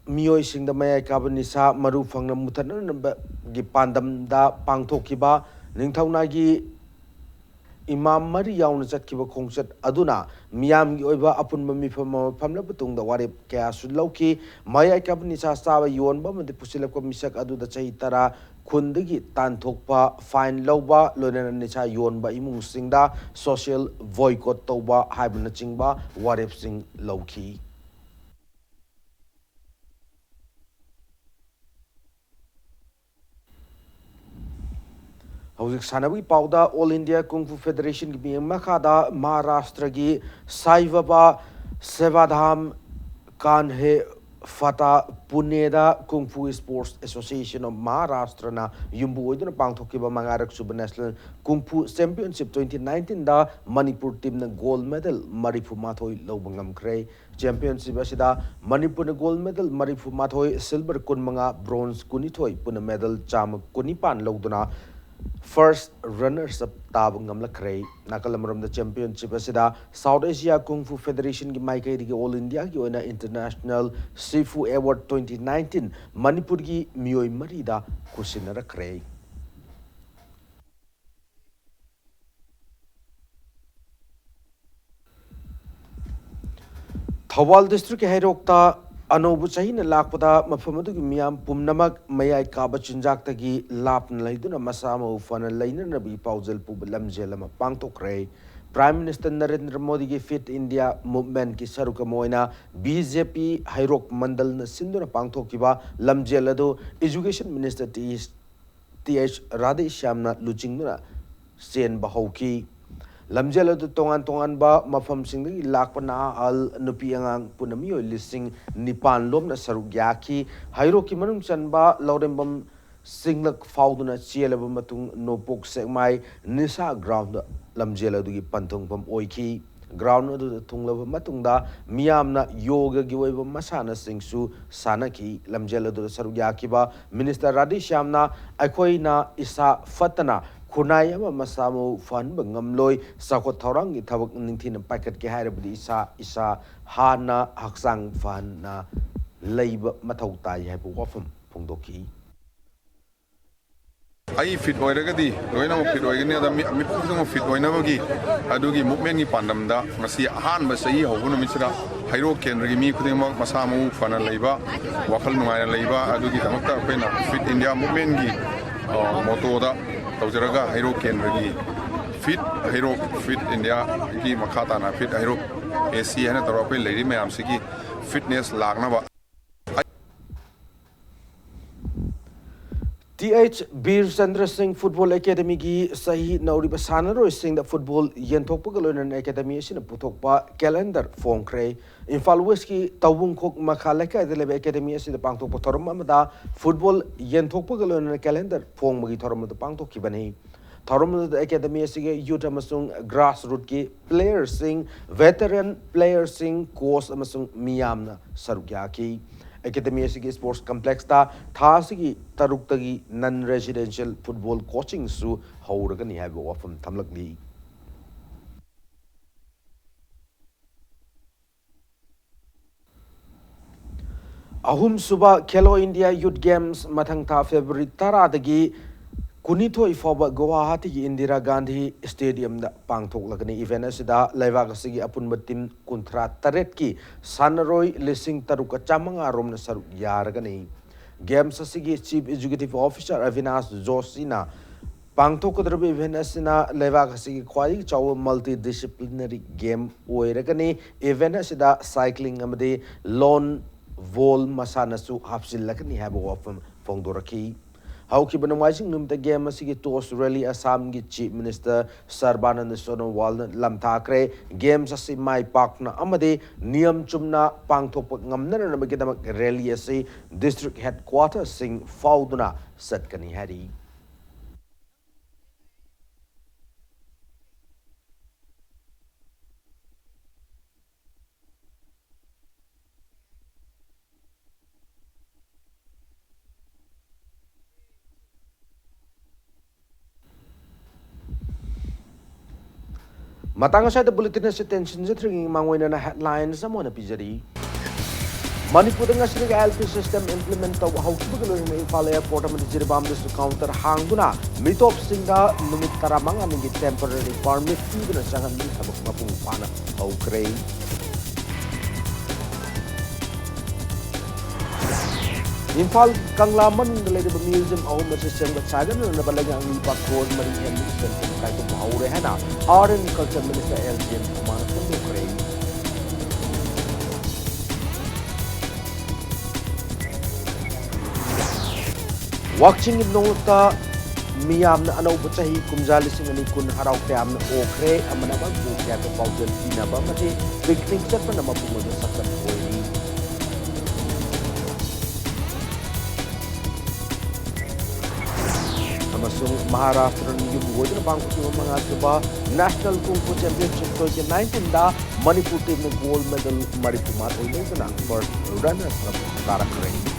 ꯃꯤꯑꯣꯏꯁꯤꯡꯗ ꯃꯌꯥꯏ ꯀꯥꯕ ꯅꯤꯁꯥ ꯃꯔꯨ ꯐꯪꯅ ꯃꯨꯊꯠꯅꯅꯕꯒꯤ ꯄꯥꯟꯗꯝꯗ ꯄꯥꯡꯊꯣꯛꯈꯤꯕ ꯅꯤꯡꯊꯧꯅꯥꯏꯒꯤ ꯏꯃꯥꯝ ꯃꯔꯤ ꯌꯥꯎꯅ ꯆꯠꯈꯤꯕ ꯈꯣꯡꯆꯠ ꯑꯗꯨꯅ ꯃꯤꯌꯥꯝꯒꯤ ꯑꯣꯏꯕ ꯑꯄꯨꯟꯕ ꯃꯤꯐꯝ ꯑꯃ ꯐꯝꯂꯕ ꯇꯨꯡꯗ ꯋꯥꯔꯦꯞ ꯀꯌꯥꯁꯨ ꯂꯧꯈꯤ꯫ ꯃꯌꯥꯏ ꯀꯥꯕ ꯅꯤꯁꯥ ꯆꯥꯕ, ꯌꯣꯟꯕ ꯑꯃꯗꯤ ꯄꯨꯁꯤꯜꯂꯛꯄ ꯃꯤꯁꯛ ꯑꯗꯨꯗ ꯆꯍꯤ ꯇꯔꯥ ꯈꯨꯟꯗꯒꯤ ꯇꯥꯟꯊꯣꯛꯄ, fine ꯂꯧꯕ, ꯂꯣꯏꯅꯅ ꯅꯤꯁꯥ ꯌꯣꯟꯕ ꯏꯃꯨꯡꯁꯤꯡꯗ social boycott ꯇꯧꯕ ꯍꯥꯏꯕꯅꯆꯤꯡꯕ ꯋꯥꯔꯦꯞꯁꯤꯡ ꯂꯧꯈꯤ꯫ ꯍꯧꯖꯤꯛ ꯁꯥꯟꯅꯕꯒꯤ ꯄꯥꯎꯗ꯫ All India Kung Fu Federationꯒꯤ ꯃꯤꯠꯌꯦꯡ ꯃꯈꯥꯗ ꯃꯍꯥꯔꯥꯁꯇ꯭ꯔꯒꯤ ꯁꯥꯏ ꯕꯥꯕꯥ ꯁꯦꯕꯥꯙꯥꯝ ꯀꯥꯟꯍꯦ ꯐꯇꯥ ꯄꯨꯅꯦꯗ Kung Fu Sports Association of Maharashtraꯅ ꯌꯨꯝꯕꯨ ꯑꯣꯏꯗꯨꯅ ꯄꯥꯡꯊꯣꯛꯈꯤꯕ ꯃꯉꯥꯔꯛ ꯁꯨꯕ National Kung Fu Championship twenty nineteenꯗ Manipur teamꯅ gold medal ꯃꯔꯤꯐꯨ ꯃꯥꯊꯣꯏ ꯂꯧꯕ ꯉꯝꯈ꯭ꯔꯦ꯫ Championship ꯑꯁꯤꯗ ꯃꯅꯤꯄꯨꯔꯅ gold medal ꯃꯔꯤꯐꯨ ꯃꯥꯊꯣꯏ, silver ꯀꯨꯟ ꯃꯉꯥ, bronze ꯀꯨꯟꯅꯤꯊꯣꯏ, ꯄꯨꯟꯅ medal ꯆꯥꯝꯃ ꯀꯨꯟꯅꯤꯄꯥꯟ ꯂꯧꯗꯨꯅ First runners up ꯇꯥꯕ ꯉꯝꯂꯛꯈ꯭ꯔꯦ꯫ ꯅꯥꯀꯜ ꯑꯃꯔꯣꯝꯗ championship ꯑꯁꯤꯗ South Asia Kung Fu Federationꯒꯤ ꯃꯥꯏꯀꯩꯗꯒꯤ All Indiaꯒꯤ ꯑꯣꯏꯅ International Sifu Award twenty nineteen ꯃꯅꯤꯄꯨꯔꯒꯤ ꯃꯤꯑꯣꯏ ꯃꯔꯤꯗ ꯈꯨꯠꯁꯤꯟꯅꯔꯛꯈ꯭ꯔꯦ꯫ ꯊꯧꯕꯥꯜ districtꯀꯤ ꯍꯩꯔꯣꯛꯇ ꯑꯅꯧꯕ ꯆꯍꯤꯅ ꯂꯥꯛꯄꯗ ꯃꯐꯝ ꯑꯗꯨꯒꯤ ꯃꯤꯌꯥꯝ ꯄꯨꯝꯅꯃꯛ ꯃꯌꯥꯏ ꯀꯥꯕ ꯆꯤꯟꯖꯥꯛꯇꯒꯤ ꯂꯥꯞꯅ ꯂꯩꯗꯨꯅ ꯃꯁꯥ ꯃꯎ ꯐꯅ ꯂꯩꯅꯅꯕꯒꯤ ꯄꯥꯎꯖꯦꯜ ꯄꯨꯕ ꯂꯝꯖꯦꯜ ꯑꯃ ꯄꯥꯡꯊꯣꯛꯈ꯭ꯔꯦ꯫ Prime Minister ꯅꯔꯦꯟꯗ꯭ꯔ ꯃꯣꯗꯤꯒꯤ Fit India Movementꯀꯤ ꯁꯔꯨꯛ ꯑꯃ ꯑꯣꯏꯅ BJP ꯍꯩꯔꯣꯛ ꯃꯟꯗꯜꯅ ꯁꯤꯟꯗꯨꯅ ꯄꯥꯡꯊꯣꯛꯈꯤꯕ ꯂꯝꯖꯦꯜ ꯑꯗꯨ Education Minister ꯇꯤ ꯑꯦꯁ ꯇꯤ ꯑꯩꯆ ꯔꯥꯙꯦꯁ꯭ꯌꯥꯝꯅ ꯂꯨꯆꯤꯡꯗꯨꯅ ꯆꯦꯟꯕ ꯍꯧꯈꯤ꯫ ꯂꯝꯖꯦꯜ ꯑꯗꯨ ꯇꯣꯉꯥꯟ ꯇꯣꯉꯥꯟꯕ ꯃꯐꯝꯁꯤꯡꯗꯒꯤ ꯂꯥꯛꯄ ꯅꯍꯥ, ꯑꯍꯜ, ꯅꯨꯄꯤ ꯑꯉꯥꯡ ꯄꯨꯟꯅ ꯃꯤꯑꯣꯏ ꯂꯤꯁꯤꯡ ꯅꯤꯄꯥꯟ ꯂꯣꯝꯅ ꯁꯔꯨꯛ ꯌꯥꯈꯤ꯫ ꯍꯩꯔꯣꯛꯀꯤ ꯃꯅꯨꯡ ꯆꯟꯕ ꯂꯧꯔꯦꯝꯕꯝ ꯁꯤꯡꯂꯛ ꯐꯥꯎꯗꯨꯅ ꯆꯦꯜꯂꯕ ꯃꯇꯨꯡ ꯅꯣꯡꯄꯣꯛ ꯁꯦꯛꯃꯥꯏ ꯅꯤꯁꯥ groundꯗ ꯂꯝꯖꯦꯜ ꯑꯗꯨꯒꯤ ꯄꯟꯊꯨꯡꯐꯝ ꯑꯣꯏꯈꯤ꯫ Ground ꯑꯗꯨꯗ ꯊꯨꯡꯂꯕ ꯃꯇꯨꯡꯗ ꯃꯤꯌꯥꯝꯅ ꯌꯣꯒꯒꯤ ꯑꯣꯏꯕ ꯃꯁꯥꯟꯅꯁꯤꯡꯁꯨ ꯁꯥꯟꯅꯈꯤ꯫ ꯂꯝꯖꯦꯜ ꯑꯗꯨꯗ ꯁꯔꯨꯛ ꯌꯥꯈꯤꯕ Minister ꯔꯥꯙꯦꯁ꯭ꯌꯥꯝꯅ ꯑꯩꯈꯣꯏꯅ ꯏꯁꯥ ꯐꯠꯇꯅ ꯈꯨꯟꯅꯥꯏ ꯑꯃ ꯃꯁꯥ ꯃꯎ ꯐꯍꯟꯕ ꯉꯝꯂꯣꯏ, ꯆꯥꯎꯈꯠ ꯊꯧꯔꯥꯡꯒꯤ ꯊꯕꯛ ꯅꯤꯡꯊꯤꯅ ꯄꯥꯏꯈꯠꯀꯦ ꯍꯥꯏꯔꯕꯗꯤ ꯏꯁꯥ ꯏꯁꯥ ꯍꯥꯟꯅ ꯍꯛꯆꯥꯡ ꯐꯍꯟꯅ ꯂꯩꯕ ꯃꯊꯧ ꯇꯥꯏ ꯍꯥꯏꯕ ꯋꯥꯐꯝ ꯐꯣꯡꯗꯣꯛꯈꯤ꯫ ꯑꯩ fit ꯑꯣꯏꯔꯒꯗꯤ ꯂꯣꯏꯅꯃꯛ fit ꯑꯣꯏꯒꯅꯤ꯫ ꯑꯗ ꯃꯤ, ꯃꯤꯄꯨꯝ ꯈꯨꯗꯤꯡꯃꯛ fit ꯑꯣꯏꯅꯕꯒꯤ ꯑꯗꯨꯒꯤ movementꯀꯤ ꯄꯥꯟꯗꯝꯗ ꯉꯁꯤ ꯑꯍꯥꯟꯕ ꯆꯍꯤ ꯍꯧꯕ ꯅꯨꯃꯤꯠꯁꯤꯗ ꯍꯩꯔꯣꯛ ꯀꯦꯟꯗ꯭ꯔꯒꯤ ꯃꯤ ꯈꯨꯗꯤꯡꯃꯛ ꯃꯁꯥ ꯃꯎ ꯐꯅ ꯂꯩꯕ, ꯋꯥꯈꯜ ꯅꯨꯡꯉꯥꯏꯅ ꯂꯩꯕ, ꯑꯗꯨꯒꯤꯗꯃꯛꯇ ꯑꯩꯈꯣꯏꯅ Fit India Movementꯀꯤ, ꯑ, mottoꯗ ꯇꯧꯖꯔꯒ ꯍꯩꯔꯣꯛ ꯀꯦꯟꯗ꯭ꯔꯒꯤ Fit ꯍꯩꯔꯣꯛ, Fit Indiaꯒꯤ ꯃꯈꯥ ꯇꯥꯅ Fit ꯍꯩꯔꯣꯛ AC ꯍꯥꯏꯅ ꯇꯧꯔꯒ ꯑꯩꯈꯣꯏ ꯂꯩꯔꯤ ꯃꯌꯥꯝꯁꯤꯒꯤ fitness ꯂꯥꯛꯅꯕ꯫ ꯇꯤ ꯑꯩꯆ ꯕꯤꯔ ꯆꯟꯗ꯭ꯔ ꯁꯤꯡ Football Academyꯒꯤ ꯆꯍꯤ ꯅꯧꯔꯤꯕ ꯁꯥꯟꯅꯔꯣꯏꯁꯤꯡꯗ football ꯌꯦꯟꯊꯣꯛꯄꯒ ꯂꯣꯏꯅꯅ academy ꯑꯁꯤꯅ ꯄꯨꯊꯣꯛꯄ calendar ꯐꯣꯡꯈ꯭ꯔꯦ꯫ ꯏꯝꯐꯥꯜ Westꯀꯤ ꯇꯧꯕꯨꯡꯈꯣꯛ ꯃꯈꯥ ꯂꯩꯀꯥꯏꯗ ꯂꯩꯕ academy ꯑꯁꯤꯗ ꯄꯥꯡꯊꯣꯛꯄ ꯊꯧꯔꯝ ꯑꯃꯗ football ꯌꯦꯟꯊꯣꯛꯄꯒ ꯂꯣꯏꯅꯅ calendar ꯐꯣꯡꯕꯒꯤ ꯊꯧꯔꯝ ꯑꯗꯨ ꯄꯥꯡꯊꯣꯛꯈꯤꯕꯅꯤ꯫ ꯊꯧꯔꯝ ꯑꯗꯨꯗ academy ꯑꯁꯤꯒꯤ youth ꯑꯃꯁꯨꯡ grassrootsꯀꯤ playerꯁꯤꯡ, veteran playerꯁꯤꯡ, coach ꯑꯃꯁꯨꯡ ꯃꯤꯌꯥꯝꯅ ꯁꯔꯨꯛ ꯌꯥꯈꯤ꯫ ꯑꯦꯀꯥꯗꯃꯤ ꯑꯁꯤꯒꯤ ꯁ꯭ꯄꯣꯔꯠꯁ ꯀꯝꯄ꯭ꯂꯦꯛꯁꯇ ꯊꯥ ꯑꯁꯤꯒꯤ ꯇꯔꯨꯛꯇꯒꯤ ꯅꯟ ꯔꯦꯁꯤꯗꯦꯟꯁꯤꯌꯦꯜ ꯐꯨꯠꯕꯣꯜ ꯀꯣꯆꯤꯡꯁꯨ ꯍꯧꯔꯒꯅꯤ ꯍꯥꯏꯕ ꯋꯥꯐꯝ ꯊꯝꯂꯛꯂꯤ꯫ ꯑꯍꯨꯝꯁꯨꯕ ꯈꯦꯂꯣ ꯏꯟꯗꯤꯌꯥ ꯌꯨꯠ ꯒꯦꯝꯁ ꯃꯊꯪ ꯊꯥ ꯐꯦꯕ꯭ꯔꯨꯋꯥꯔꯤ ꯇꯔꯥꯗꯒꯤ ꯀꯨꯟꯅꯤꯊꯣꯏ ꯐꯥꯎꯕ ꯒꯨꯋꯥꯍꯥꯇꯤꯒꯤ ꯏꯟꯗꯤꯔꯥ ꯒꯥꯟꯙꯤ ꯁ꯭ꯇꯦꯗꯤꯌꯝꯗ ꯄꯥꯡꯊꯣꯛꯂꯒꯅꯤ꯫ ꯏꯚꯦꯟꯠ ꯑꯁꯤꯗ ꯂꯩꯕꯥꯛ ꯑꯁꯤꯒꯤ ꯑꯄꯨꯟꯕ ꯇꯤꯝ ꯀꯨꯟꯊ꯭ꯔꯥ ꯇꯔꯦꯠꯀꯤ ꯁꯥꯟꯅꯔꯣꯏ ꯂꯤꯁꯤꯡ ꯇꯔꯨꯛꯀ ꯆꯥꯃꯉꯥ ꯔꯣꯝꯅ ꯁꯔꯨꯛ ꯌꯥꯔꯒꯅꯤ꯫ ꯒꯦꯝꯁ ꯑꯁꯤꯒꯤ chief executive officer Abinash ꯖꯣꯁꯤꯅ ꯄꯥꯡꯊꯣꯛꯀꯗꯧꯔꯤꯕ event ꯑꯁꯤꯅ ꯂꯩꯕꯥꯛ ꯑꯁꯤꯒꯤ ꯈ꯭ꯋꯥꯏꯗꯒꯤ ꯆꯥꯎꯕ ꯃꯜꯇꯤ ꯗꯤꯁꯤꯄ꯭ꯂꯤꯅꯔꯤ ꯒꯦꯝ ꯑꯣꯏꯔꯒꯅꯤ꯫ ꯏꯚꯦꯟꯠ ꯑꯁꯤꯗ ꯁꯥꯏꯀ꯭ꯂꯤꯡ ꯑꯃꯗꯤ ꯂꯣꯟ ꯕꯣꯜ ꯃꯁꯥꯟꯅꯁꯨ ꯍꯥꯞꯆꯤꯜꯂꯒꯅꯤ ꯍꯥꯏꯕ ꯋꯥꯐꯝ ꯐꯣꯡꯗꯣꯔꯛꯈꯤ꯫ ꯍꯧꯈꯤꯕ ꯅꯣꯡꯃꯥꯏꯖꯤꯡ ꯅꯨꯃꯤꯠꯇ ꯒꯦꯝ ꯑꯁꯤꯒꯤ ꯇꯣꯁ ꯔꯦꯂꯤ ꯑꯁꯥꯝꯒꯤ ꯆꯤꯐ ꯃꯤꯅꯤꯁꯇꯔ ꯁꯔꯕꯥꯅꯟꯗ ꯁꯣꯅꯣꯋꯥꯜꯅ ꯂꯝꯊꯥꯈ꯭ꯔꯦ꯫ ꯒꯦꯝꯁ ꯑꯁꯤ ꯃꯥꯏ ꯄꯥꯛꯅ ꯑꯃꯗꯤ ꯅꯤꯌꯝ ꯆꯨꯝꯅ ꯄꯥꯡꯊꯣꯛꯄ ꯉꯝꯅꯅꯕꯒꯤꯗꯃꯛ ꯔꯦꯂꯤ ꯑꯁꯤ ꯗꯤꯁꯇ꯭ꯔꯤꯛ ꯍꯦꯗꯀ꯭ꯋꯥꯇꯔꯁꯤꯡ ꯐꯥꯎꯗꯨꯅ ꯆꯠꯀꯅꯤ ꯍꯥꯏꯔꯤ꯫ ꯃꯇꯥꯡ ꯑꯁ꯭ꯋꯥꯏꯗ ꯕꯨꯂꯦꯇꯤꯟ ꯑꯁꯤ ꯇꯦꯟꯁꯤꯟꯖꯗ꯭ꯔꯤꯉꯩ ꯃꯥꯡꯑꯣꯏꯅꯅ ꯍꯦꯗꯂꯥꯏꯟꯁ ꯑꯃ ꯑꯣꯏꯅ ꯄꯤꯖꯔꯤ꯫ ꯃꯅꯤꯄꯨꯔꯗ ꯉꯁꯤꯗꯒꯤ ꯑꯥꯏ ꯑꯦꯜ ꯄꯤ ꯁꯤꯁꯇꯦꯝ ꯏꯝꯄ꯭ꯂꯤꯃꯦꯟ ꯇꯧꯕ ꯍꯧꯈꯤꯕꯒ ꯂꯣꯏꯅꯅ ꯏꯝꯐꯥꯜ ꯑꯦꯌꯔꯄꯣꯔꯠ ꯑꯃꯗꯤ ꯖꯤꯔꯤꯕꯥꯝꯗꯁꯨ ꯀꯥꯎꯟꯇꯔ ꯍꯥꯡꯗꯨꯅ ꯃꯤꯇꯣꯞꯁꯤꯡꯗ ꯅꯨꯃꯤꯠ ꯇꯔꯥꯃꯉꯥꯅꯤꯒꯤ ꯇꯦꯝꯄꯔꯔꯤ ꯄꯔꯃꯤꯠ ꯄꯤꯗꯨꯅ ꯆꯪꯍꯟꯕꯒꯤ ꯊꯕꯛ ꯃꯄꯨꯡ ꯐꯥꯅ ꯍꯧꯈ꯭ꯔꯦ꯫ ꯏꯝꯐꯥꯜ ꯀꯪꯂꯥ ꯃꯅꯨꯡꯗ ꯂꯩꯔꯤꯕ ꯃ꯭ꯌꯨꯖꯤꯌꯝ ꯑꯍꯨꯝ ꯑꯁꯤ ꯁꯦꯝꯒꯠ ꯁꯥꯒꯠꯅꯅꯕ ꯂꯩꯉꯥꯛꯅ ꯂꯨꯄꯥ ꯀ꯭ꯔꯣꯔ ꯃꯔꯤ ꯍꯦꯟꯕꯒꯤ ꯁꯦꯟꯐꯝ ꯀꯥꯏꯊꯣꯛꯄ ꯍꯧꯔꯦ ꯍꯥꯏꯅ art and culture minister L ꯖꯦꯟ ꯀꯨꯃꯥꯔꯅ ꯐꯣꯡꯗꯣꯛꯈ꯭ꯔꯦ꯫ ꯋꯥꯛꯆꯤꯡꯒꯤ ꯅꯣꯡꯂꯨꯛꯇ ꯃꯤꯌꯥꯝꯅ ꯑꯅꯧꯕ ꯆꯍꯤ ꯀꯨꯝꯖꯥ ꯂꯤꯁꯤꯡ ꯑꯅꯤ ꯀꯨꯟ ꯍꯔꯥꯎ ꯇꯌꯥꯝꯅ ꯑꯣꯛꯈ꯭ꯔꯦ꯫ ꯑꯃꯅ ꯑꯃꯕꯨ ꯀꯌꯥꯗ ꯄꯥꯎꯖꯦꯜ ꯄꯤꯅꯕ ꯑꯃꯗꯤ ꯄꯤꯛꯅꯤꯛ ꯆꯠꯄꯅ ꯃꯄꯨꯡ ꯑꯣꯏꯕ ꯁꯛꯇꯝ ꯑꯣꯏꯔꯤ꯫ ꯑꯃ ꯑꯃꯁꯨꯡ ꯃꯍꯥꯔꯥꯁꯇ꯭ꯔꯅ ꯌꯨꯝ ꯑꯣꯏꯗꯨꯅ ꯄꯥꯡꯊꯣꯛꯈꯤꯕ ꯃꯉꯥꯁꯨꯕ National Kung Fu Championship twenty nineteen ꯗ ꯃꯅꯤꯄꯨꯔ team ꯅ gold medal ꯃꯔꯤꯐꯨ ꯃꯥꯊꯣꯏ ꯂꯧꯗꯨꯅ first runner up ꯇꯥꯔꯛꯈ꯭ꯔꯦ꯫